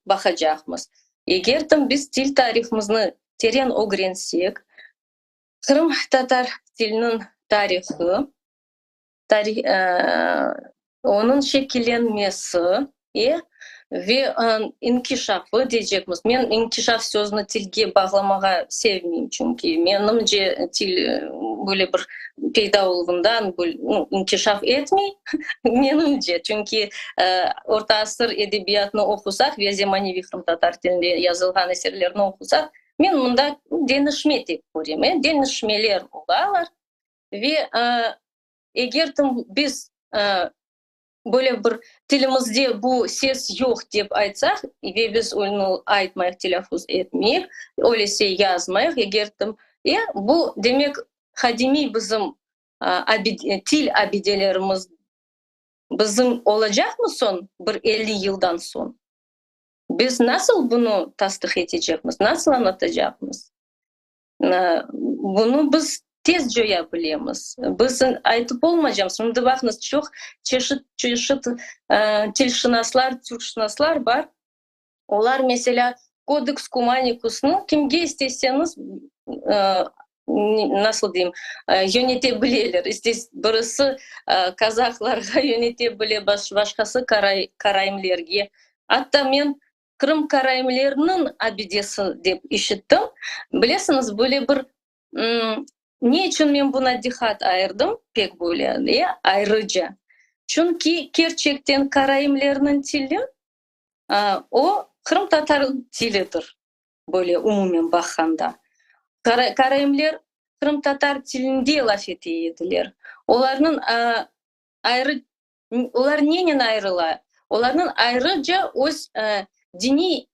baqacaqmız? Eger tım biz til tarihımıznı teren ögrensek, qırımtatar tiliniñ tarihı, onıñ şekillenmesi ve inkişafı deycekmiz. Men inkişaf sözüni tilge bağlamağa sevmeyim, çünki menimce til böyle bir peyda oluvından inkişaf etmey, menimce, çünki orta asır edebiyatını oqusaq ve zemaneviy qırımtatar tilinde yazılğan eserlerni oqusaq, men mında deñişme tek körem, deñişmeler olalar ve eger biz böyle bir tilimizde bu ses yoq dep aytsaq ve biz onı aytmayıq, telâffuz etmeyik, öylese yazmayıq, eger bu demek qadimiy bizim til abidelerimiz bizim olacaqmı soñ, bir 50 yıldan soñ? Biz nasıl bunı tasdıq etecekmiz, nasıl añlatacaqmız? Bunı biz tez coya bilemiz. Biz aytıp olmaycamız. Şimdi baqıñız, çoq çeşit çeşit tilşınaslar, türkşınaslar bar. Olar, meselâ, Kodeks Kumanikusnı kimge isteseñiz, nasıl deyim, yönete bileler. Birisi kazahlarğa yönete bile, başqası karaimlerge. Atta men Qırım karaimleriniñ abidesi dep işittim. Bilesiñiz, böyle bir ne içün men buna diqqat ayırdım pek böyle ayrıca? Çünki kerçekten karaimlerniñ tili, o qırımtatar tilidir, böyle umumen baqqanda. Karaimler qırımtatar tilinde laf ete ediler. Olarnıñ ayrı, olar nenen ayrıla? Olarnıñ ayrıca öz diniy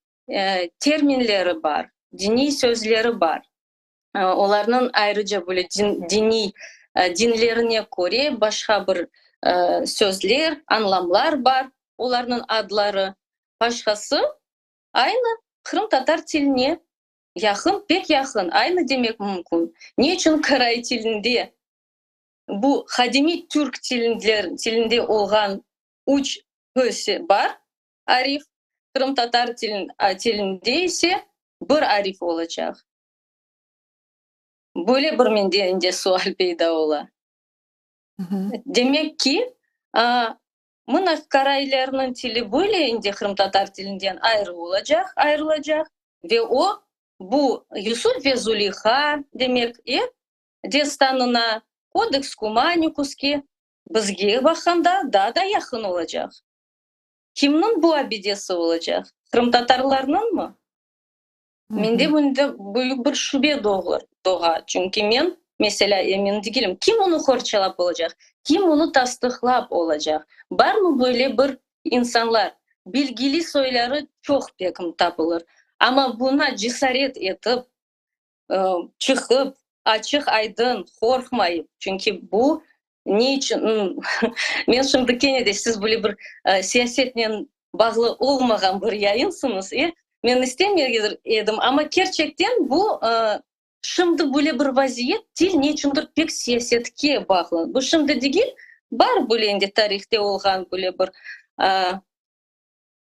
terminleri bar, diniy sözleri bar. Olarnıñ ayrıca böyle diniy dinlerine köre başqa bir sözler, añlamlar bar, olarnıñ adları. Başqası aynı qırımtatar tiline yaqın, pek yaqın, aynı demek mümkün. Ne içün qaray tilinde bu qadimiy türk tilinde olğan üç h bar arif, qırımtatar tilinde ise bir arif olacaq? Böyle bir mende endi sual peyda ola. Demek ki, mına qaraylarnıñ tili böyle endi qırımtatar tilinden ayrı olacaq, ayrılacaq ve o bu Yusuf ve Zuliha demek destanına, Kodeks Kumanikuske. Bizge baqqanda daa da yaqın olacaq. Kimniñ bu abidesi olacaq? Qırımtatarlarnıñmı? Mende bunda büyük bir şübe doğa, çünki men, meselâ, emin degilim, kim onı qorçalap olacaq, kim onı tasdıqlap olacaq? Barmı böyle bir insanlar? Bilgili soyları çoq belkim tapılır, amma buña cesaret etip, çıqıp, açıq-aydın, qorqmayıp, çünki bu ne içün, men şimdi kene de siz böyle bir siyasetnen bağlı olmağan bir yayınsıñız, e, men istemey edim, amma kerçekten bu şimdi böyle bir vaziyet, til ne içündir pek siyasetke bağlı. Bu şimdi degil, bar böyle endi tarihte olğan böyle bir,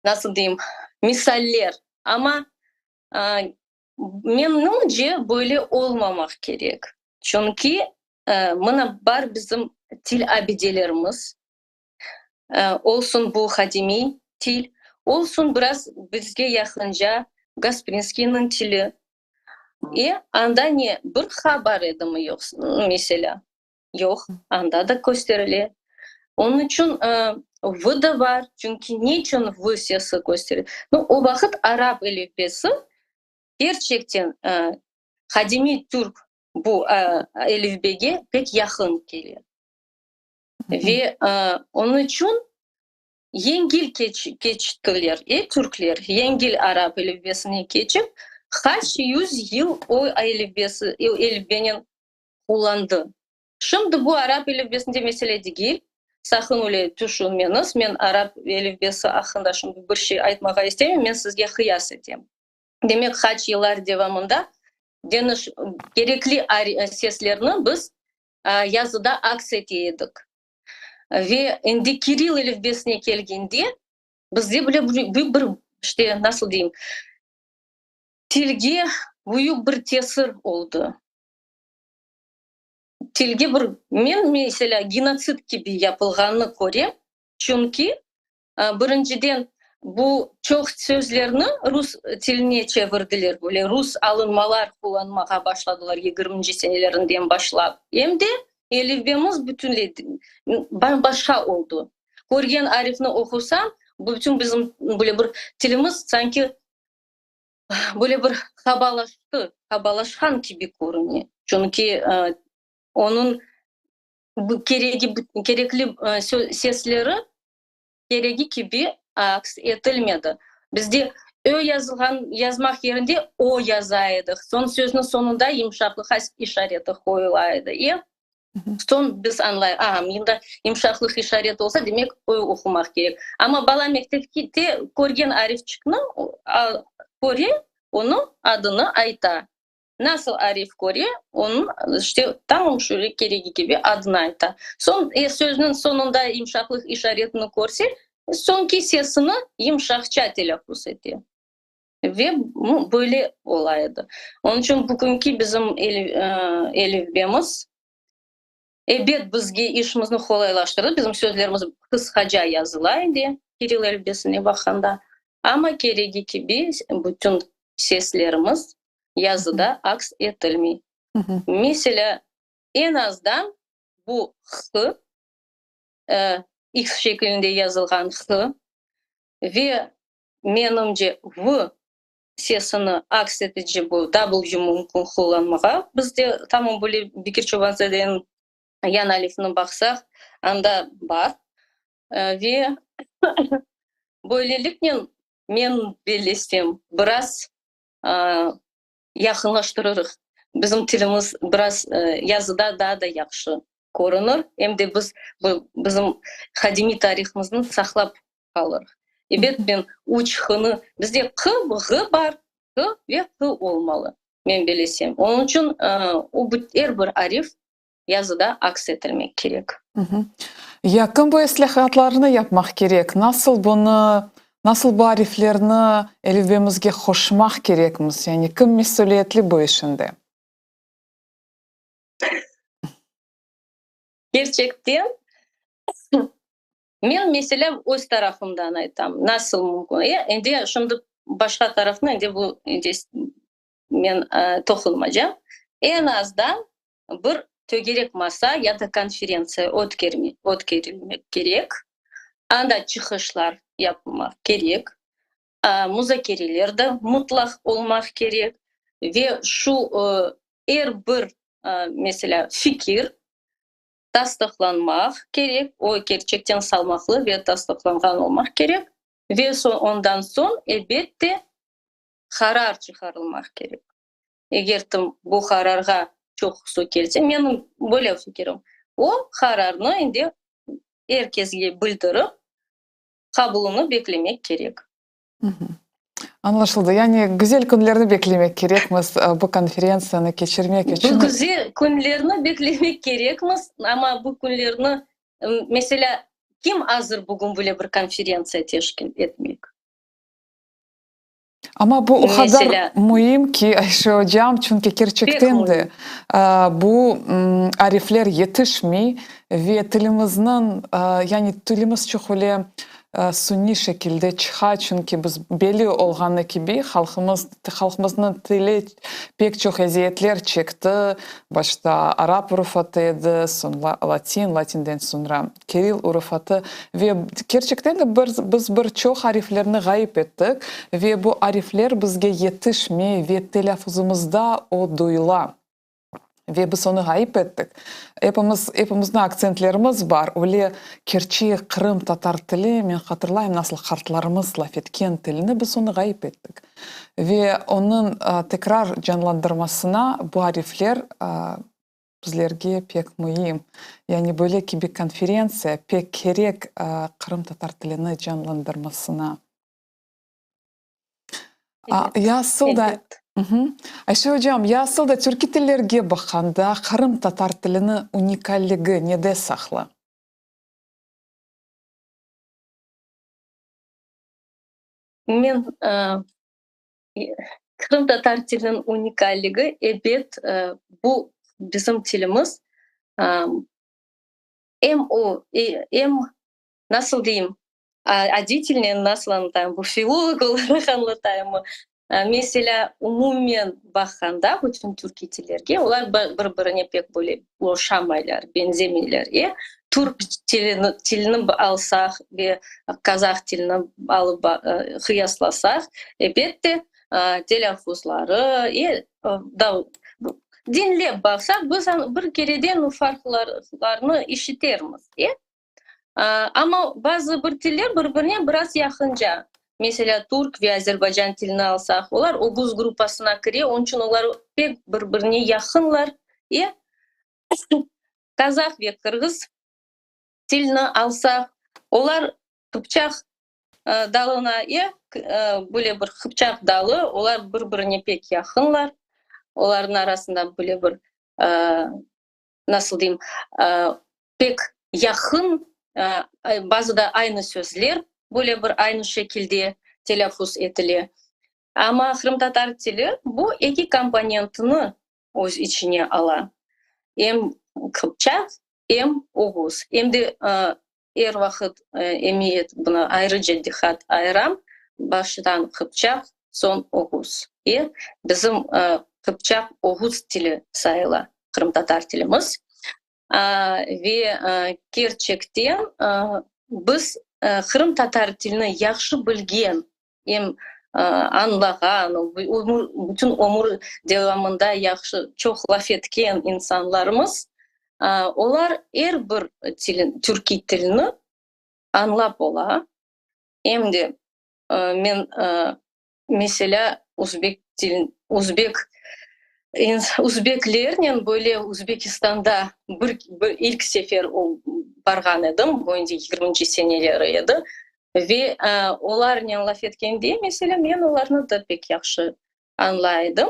nasıl deyim, misaller, amma Menimce, böyle olmamaq kerek. Çünki mına bar bizim til abidelerimiz, olsun bu qadimiy til, olsun biraz bizge yaqınca Gasprinskiyniñ tili. E, anda ne, bir ha bar edimi yoqsa, meselâ? Yoq, anda da kösterile. Onıñ içün v da bar, çünki ne içün v sesi kösterile? Nu, o vaqıt arap elifbesi kerçekten qadimiy türk bu elifbege pek yaqın kele. Ve onıñ içün yengil keçtiler, e, türkler yengil arap elifbesine keçip, qaç yüz yıl o elifbesi, elifbenen qullandı. Şimdi bu arap elifbesinde mesele degil, saqın öyle tüşünmeñiz, men arap elifbesi aqqında şimdi bir şey aytmağa istemeyim, men sizge qıyas etem. Demek, qaç yıllar devamında deniş, kerekli seslerni biz yazıda aks ete edik. Ve endi kirill elifbesine kelgende, bizde bile büyük bir, işte, nasıl deyim, tilge büyük bir tesir oldı. Tilge bir, men, meselâ, genotsid kibi yapılğanını körem, çünki, birinciden, bu çoq sözlerni rus tiline çevirdiler, böyle rus alınmalar qullanmağa başladılar yigirminci senelerinden başlap, em de elifbemiz bütünley bam-başqa oldı. Körgen arifni oqusañ, bütün bizim böyle bir tilimiz sanki böyle bir qabalaştı, qabalaşqan kibi körüne. Çünki onıñ keregi, kerekli sesleri keregi kibi aks etilmedi. Bizde ö yazılğan, yazmaq yerinde o yaza edik. Soñ sözniñ soñunda yımşaqlıq işareti qoyula edi. E, Soñ biz añlay, aha, mında yımşaqlıq işareti olsa, demek, ö oqumaq kerek. Amma bala mektepte körgen arifçikni köre, onıñ adını ayta. Nasıl arif köre, onıñ, işte, tamam şöyle keregi kibi adını ayta. Soñ sözniñ soñunda yımşaqlıq işaretini körse, soñki sesini yımşaqça telâffuz ete. Ve böyle ola edi. Onıñ içün bugünki bizim elifbemiz, ebet, bizge işimizni qolaylaştırdı, bizim sözlerimiz qısqaca yazıla edi kirill elifbesine baqqanda, amma keregi kibi bütün seslerimiz yazıda aks etilmey. Meselâ, eñ azdan bu h, x şeklinde yazılğan h ve Menimce, v sesini aks etici bu W mümkün qullanmağa. Bizde tamam böyle Bekir Çobanzadeniñ Yan alifini baqsaq, anda bar. Ve böyleliknen, men bellesem, biraz yaqınlaştırırıq. Bizim tilimiz biraz yazıda daa da yahşı körünir, em de biz bizim qadimiy tarihımıznı saqlap qalırıq. Ebet, men üç h-nı, bizde q, ğ bar, h ve h olmalı, men bilesem. Onıñ içün o er bir arif yazıda aks etilmek kerek. Ya kim bu islâhatlarnı yapmaq kerek? Nasıl bunı, nasıl bu ariflerni elifbemizge qoşmaq kerekmiz? Yani kim mesüliyetli bu işinde? Kerçekten, men, meselâ, öz tarafımdan aytam, nasıl mümkün? E, endi şimdi başqa tarafnı endi bu men toqunmacam. Eñ azdan bir. Tögerek masa ya da konferentsiya ötkerilmek kerek, anda çıqışlar yapılmaq kerek, muzakereler de mutlaq olmaq kerek ve şu er bir, meselâ, fikir tasdıqlanmaq kerek, o kerçekten salmaqlı ve tasdıqlanğan olmaq kerek ve ondan soñ, elbette, qarar çıqarılmaq kerek. Eger bu qararğa çoqusı kelse, menim böyle fikirim, o qararnı endi er kesge bildirip, qabulını beklemek kerek. Añlaşıldı. Yani güzel künlerni beklemek kerekmiz bu konferentsiyanı keçirmek içün. Bu güzel künlerni beklemek kerekmiz, amma bu künlerni, meselâ, kim azır bugün böyle bir konferentsiya teşkil etmek? Amma bu o qadar müim ki, Ayşe ocam, çünki kerçekten de bu arifler yetişmey ve tilimizniñ, yani tilimiz çoq öyle suniy şekilde çıqa, çünki biz belli olğanı kibi halqımız, halqımıznıñ tili pek çoq eziyetler çekti, başta arap urufatı edi, soñ latin, latinden soñra Kiril urufatı ve kerçekten de biz bir çoq ariflerni ğayıp ettik ve bu arifler bizge yetişmey ve telâffuzımızda o duyula. Ve biz onı ğayıp ettik. Epimiz, epimizniñ aktsentlerimiz bar. Öyle kerçek qırımtatar tili, men hatırlayım, nasıl qartlarımız laf etken tilni, biz onı ğayıp ettik. Ve onıñ tekrar canlandırmasına bu arifler Bizlerge pek müim. Yani böyle kibi konferentsiya pek kerek qırımtatar tilini canlandırmasına. Ya asıl da, Ayşe ocam, ya asıl da türkiy tillerge baqqanda qırımtatar tiliniñ unikalligi nede saqlı? Men Qırımtatar tiliniñ unikalligi, ebet, bu bizim tilimiz, em o, em, nasıl deyim, adiy tilnen nasıl añlatayım, bu filolog olaraq añlatayımmı, meselâ, umumen baqqanda bütün türkiy tillerge, olar bir-birine pek böyle oşamaylar, beñzemeyler. E, türk tilini tilini alsaq ve qazah tilini alıp qıyaslasaq, ebette, telâffuzları, e, diñlep baqsaq, biz bir kereden farqlarnı işitermiz, e. Amma bazı bir tiller bir-birine biraz yaqınca. Meselâ, türk ve azerbaycan tilini alsaq, olar oguz gruppasına kire, onıñ içün olar pek bir-birine yaqınlar. E, qazah ve qırğız tilini alsaq, olar qıpçaq dalına, e, böyle bir qıpçaq dalı, olar bir-birine pek yaqınlar. Olarnıñ arasında böyle bir, nasıl deyim, pek yaqın, bazıda aynı sözler böyle bir aynı şekilde telâffuz etile. Amma qırımtatar tili bu eki komponentini öz içine ala, em qıpçaq, em oğuz. Em de er vaqıt emiyet, buna ayrıca diqqat ayıram, baştan qıpçaq, soñ oğuz. E, bizim qıpçaq-oğuz tili sayıla qırımtatar tilimiz. Ve kerçekten biz qırımtatar tilini yahşı bilgen, em añlağan, bütün ömür devamında yahşı, çoq laf etken insanlarımız, olar er bir türkiy tilni añlap ola. Em de men, meselâ, uzbek tilin, uzbek, uzbeklernen böyle Uzbekistanda bir, bir ilk sefer barğan edim, bu endi yigirminci seneleri edi, ve olarnen laf etkende, meselâ, men olarnı da pek yahşı añlay edim.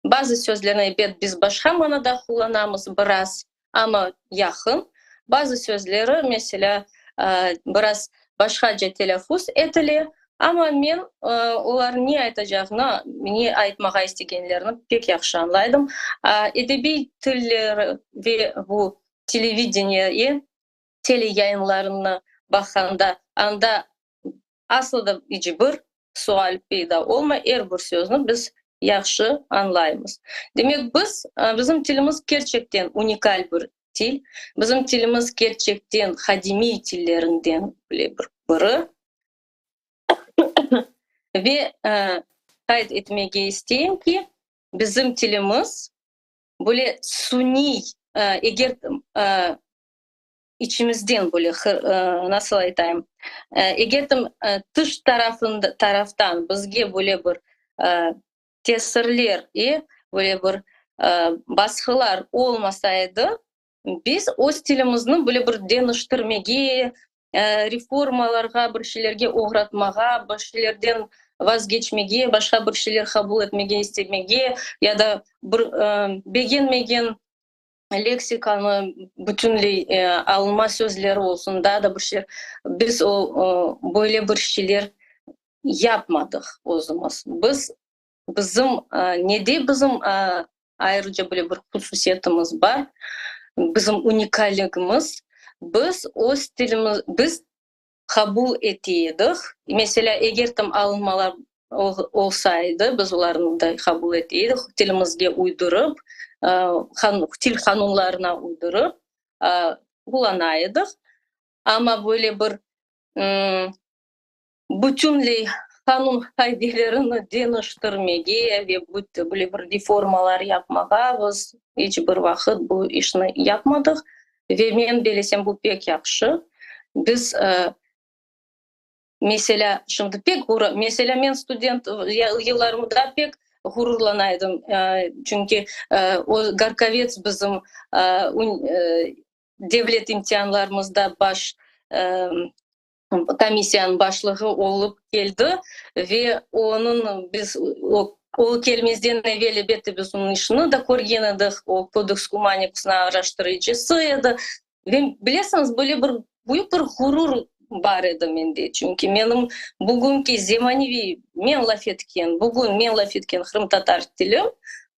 Bazı sözlerni, ebet, biz başqa manada qullanamız biraz, amma yaqın. Bazı sözleri, meselâ, biraz başqaca telâffuz etile, amma men olar ne aytacağını, ne aytmağa istegenlerini pek yahşı añlaydım. Edebiy tilleri ve bu televideniye, teleyayınlarını baqqanda, anda aslı da iç bir sual peyda olmay, er bir sözni biz. yahşı añlaymız. Demek, biz, bizim tilimiz kerçekten unikal bir til, bizim tilimiz kerçekten qadimiy tillerinden bile bir biri. Ve qayd etmege isteyim ki, bizim tilimiz böyle suniy, eger içimizden böyle, nasıl aytayım, eger tış taraftan bizge böyle bir tesirler, böyle bir basqılar olmasa edi, biz öz tilimizni böyle bir deñiştirmege, reformalarğa, bir şeylerge oğratmağa, bir şeylerden vazgeçmege, başqa bir şeyler qabul etmege istemege ya da bir begenmegen leksikanı bütünley alınma sözleri olsun, daa da bir şeyler, biz o böyle bir şeyler yapmadıq özümiz. Biz, bizim, nede bizim ayrıca böyle bir hususiyetimiz bar, bizim unikalligimiz, biz öz tilimiz, biz qabul ete edik, meselâ, eger tam alınmalar olsa edi, biz olarnı da qabul ete edik, tilimizge uydurıp, til qanunlarına uydurıp qullana edik. Amma böyle bir bütünley qanun qaidelerini deñiştirmege ve böyle bir reformalar yapmağa biz iç bir vaqıt bu işni yapmadıq. Ve men belesem, bu pek yahşı. Biz, meselâ, şimdi pek meselâ, men student yıllarımda pek ğururlana edim, çünki o Garkovets bizim devlet imtianlarımızda baş komissiyanıñ başlığı olıp keldi ve onıñ biz o kelmezden evel, elbette, biz onıñ işini de körgen edik, o Kodeks Kumanikusnıñ araştırıcısı edi. Ve, bilesiñiz, böyle bir büyük bir ğurur bar edi mende, çünki menim bugünki zemaneviy men laf etken, bugün men laf etken qırımtatar tilim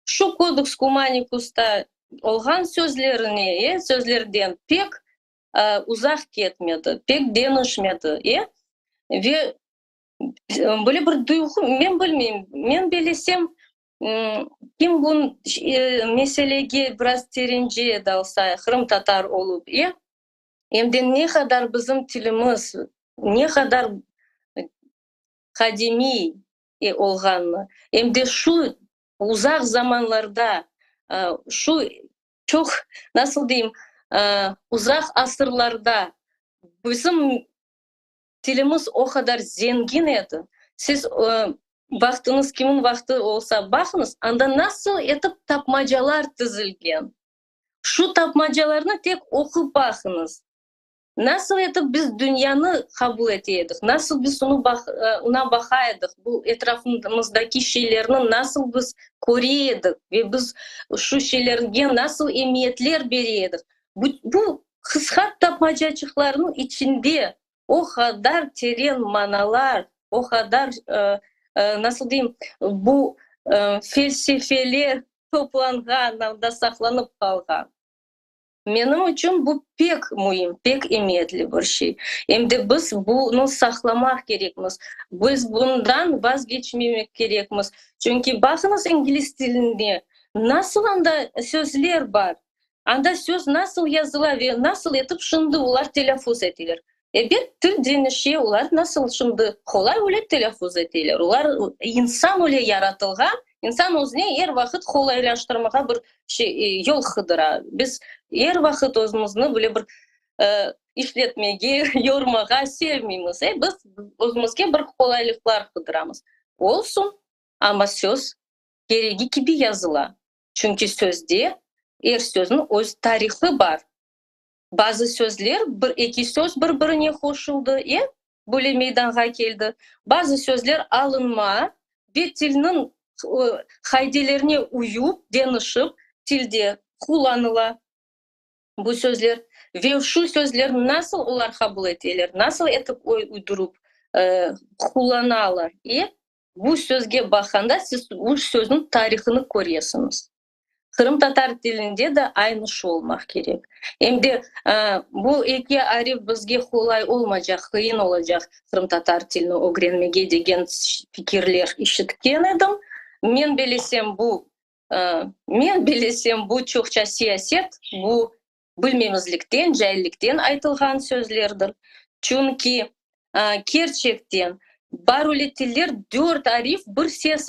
şu Kodeks Kumanikusta olğan sözlerine, sözlerden pek uzaq ketmedi, pek deñişmedi, e? Ve böyle bir duyğu, men bilmeyim, men belesem, kim bu meselege biraz terence dalsa, qırımtatar olıp, e? Em de ne qadar bizim tilimiz, ne qadar qadimiy olğanını, em de şu uzaq zamanlarda şu çoq, nasıl deyim, uzaq asırlarda bizim tilimiz o qadar zengin edi. Siz vaqtıñız, kimin vaqtı olsa, baqıñız, anda nasıl etip tapmacalar tizilgen. Şu tapmacalarnı tek oqup baqıñız. Nasıl etip biz dünyanı qabul ete edik, nasıl biz onı oña baqa edik, bu etrafımızdaki şeylerni nasıl biz köre edik ve biz şu şeylerge nasıl emiyetler bere edik. Bu, bu qısqa tapmacaçıqlarnıñ içinde o qadar teren manalar, o qadar, nasıl deyim, bu felsefeler toplanğan, anda saqlanıp qalğan. Menim içün bu pek müim, pek emiyetli bir şey. Em de biz bunı saqlamaq kerekmiz. Biz bundan vazgeçmemek kerekmiz. Çünki baqıñız ingliz tilinde nasıl anda sözler bar, anda söz nasıl yazıla ve nasıl etip şimdi olar telâffuz eteler. Ebet, til deñişe, olar nasıl şimdi qolay öyle telâffuz eteler. Olar insan öyle yaratılğan, insan özüne er vaqıt qolaylaştırmağa bir şey, yol qıdıra. Biz er vaqıt özümizni böyle bir işletmege, yormağa sevmeymiz. E, biz özümizge bir qolaylıqlar qıdıramız. Olsun, amma söz keregi kibi yazıla. Çünki sözde er sözniñ öz tarihı bar. Bazı sözler, bir eki söz bir-birine qoşuldı, e, böyle meydanğa keldi. Bazı sözler alınma ve tilniñ qaidelerine uyup, deñişip, tilde qullanıla bu sözler. Ve şu sözlerni nasıl olar qabul eteler, nasıl etip uydurıp qullanalar, e, bu sözge baqqanda siz bu sözniñ tarihını köresiñiz. Qırımtatar tilinde de aynı şu olmaq kerek. Em de bu eki arif bizge qolay olmaycaq, qıyın olacaq qırımtatar tilini ögrenmege degen fikirler işitken edim. Men belesem bu, men belesem bu çoqça siyaset, bu bilmemizlikten, caillikten aytılğan sözlerdir. Çünki kerçekten bar öyle tiller dört arif bir ses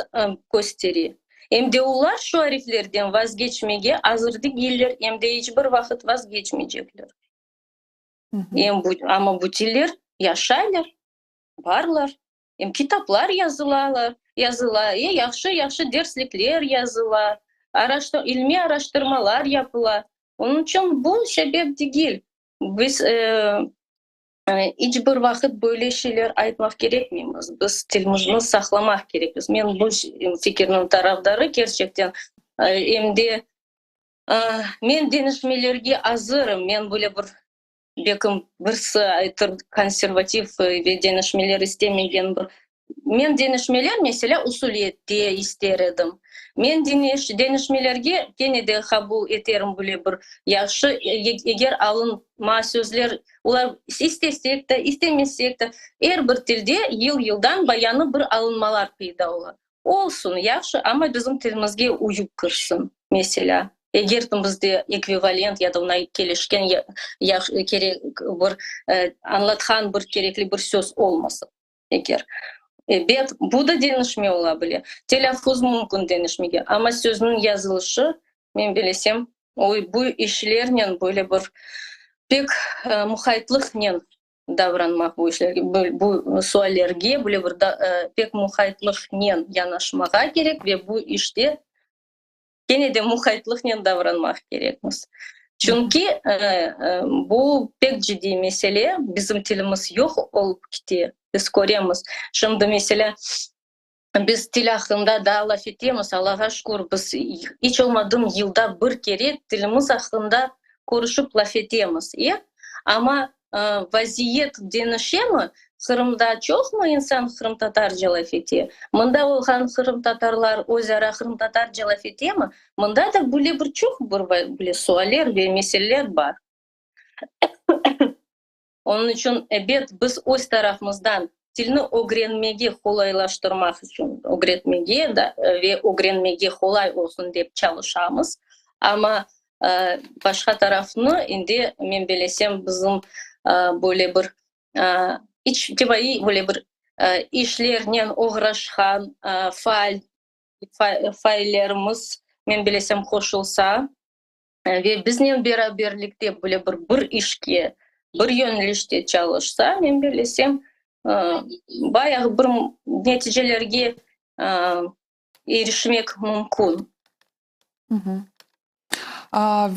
köstere. Em de olar şu ariflerden vazgeçmege azır degiller, em de iç bir vaqıt vazgeçmeycekler. Em bu, amma bu tiller yaşaylar, barlar, em kitaplar yazılalar, yazıla, e, yahşı-yahşı derslikler yazıla, araştır, ilmiy araştırmalar yapıla. Onıñ içün bu sebep degil. Biz iç bir vaqıt böyle şeyler aytmaq kerekmeymiz. Biz tilimizni saqlamaq kerekmiz. Men bu fikirniñ tarafdarı kerçekten. Em de men deñişmelerge azırım. Men böyle bir, belkim, birisi aytır, konservativ ve deñişmeler istemegen bir Men deñişmeler, meselâ, usuliyette ister edim. Men deñişmelerge kene de qabul eterim böyle bir yahşı, eger alınma sözler, olar istesek de, istemesek de, er bir tilde yıl-yıldan bayanı bir alınmalar peyda ola. Olsun, yahşı, amma bizim tilimizge uyup kirsin, meselâ. Eger bizde ekvivalent ya da oña kelişken kerek bir añlatqan bir kerekli bir söz olmasa. Eger, ebet, bu da deñişme ola bile. Telâffuz mümkün deñişmege, amma sözniñ yazılışı, men bilesem, o, bu işlernen böyle bir pek muqaytlıqnen davranmaq bu işlerge, bu suallerge böyle bir pek muqaytlıqnen yanaşmağa kerek ve bu işte kene de muqaytlıqnen davranmaq kerekmiz. Çünki bu pek ciddiy mesele, bizim tilimiz yoq olıp kete, biz köremiz. Şimdi, meselâ, biz til aqqında daa laf etemiz, Allağa şükür, biz iç olmadım yılda bir kere tilimiz aqqında körüşip laf etemiz, e? Amma Vaziyet deñişemi? Qırımda çoqmı insan qırımtatarca laf ete? Mında olğan qırımtatarlar öz ara qırımtatarca laf etemi? Mında da böyle bir çoq bir böyle sualler ve meseleler bar. Onıñ içün, ebet, biz öz tarafımızdan tilni ögrenmege qolaylaştırmaq içün, ögretmege ve ögrenmege qolay olsun dep çalışamız. Amma Başqa tarafnı endi, men belesem, bizim böyle bir içtimaiy böyle bir işlernen oğraşqan faal faillerimiz, men belesem, qoşulsa ve biznen beraberlikte böyle bir bir işke, bir yönelişte çalışsa, men belesem, bayağı bir neticelerge irişmek mümkün.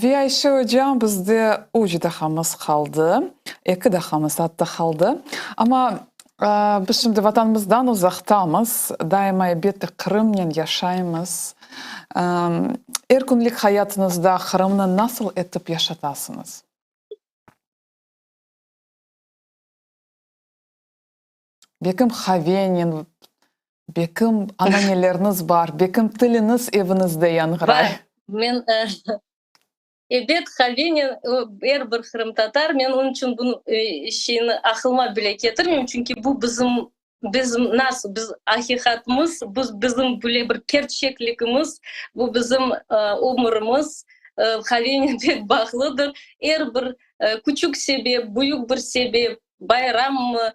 Ve Ayşe ocam, bizde üç dahamız qaldı, eki dahamız atta qaldı. Amma biz şimdi Vatanımızdan uzaqtamız, daima elbette Qırımnen yaşaymız. Er künlik hayatıñızda Qırımnı nasıl etip yaşatasıñız? Bekim qavenen, bekim ananeleriniz bar, bekim tiliñiz eviñizde yañğıray. Bar. Men, ebet, qavenen, er bir qırımtatar, men onıñ içün bu şeyni aqlıma bile ketirmeyim, çünki bu bizim, bizim nasıl, biz aqiqatımız, bu bizim böyle bir kerçekligimiz, bu bizim ömürimiz, qavenen pek bağlıdır. Er bir küçük sebep, büyük bir sebep, Bayrammı,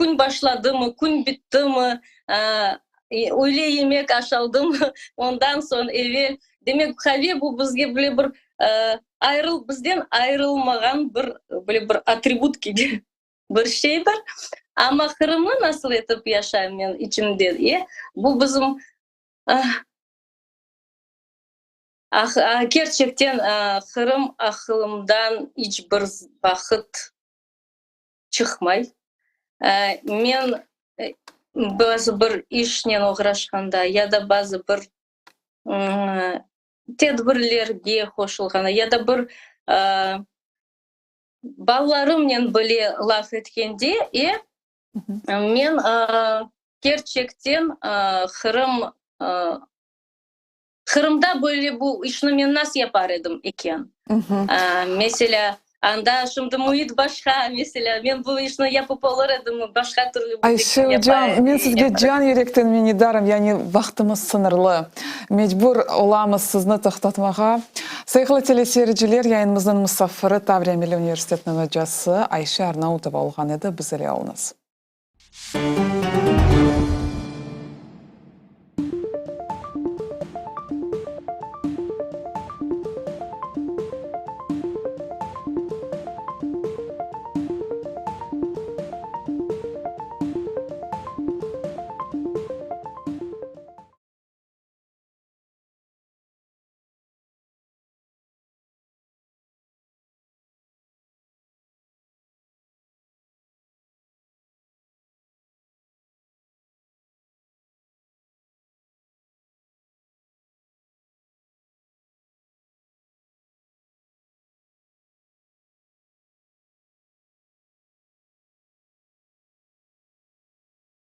kün başladımı, kün bittimi, öyle yemek aşaldımı, ondan soñ evel. Demek, qave bu bizge böyle bir ayrıl, bizden ayrılmağan bir böyle bir atribut kibi bir şeydir. Amma Qırımnı nasıl etip yaşayım men içimde, e, bu bizim Ah, kerçekten, Qırım aqılımdan iç bir vaqıt çıqmay. Men bazı bir işnen oğraşqanda ya da bazı bir tedbirlerge qoşulğanda ya da bir balalarımnen bile laf etkende, e, men kerçekten Qırım Qırımda böyle bu işni men nasıl yapar edim eken? Meselâ, Anda şimdi müit başqa, meselâ, men bu işni yapıp olur edimmi, başqa türlü bir Ayşe ocam, men sizge can yürekten minnetdarım, yani vaqtımız sıñırlı, mecbur olamız sizni toqtatmağa. Sayğılı teleseyirciler, yayınımıznıñ musafiri Tavriya Milliy universitetiniñ ocası Ayşe Arnautova olğan edi, biz ile oluñız.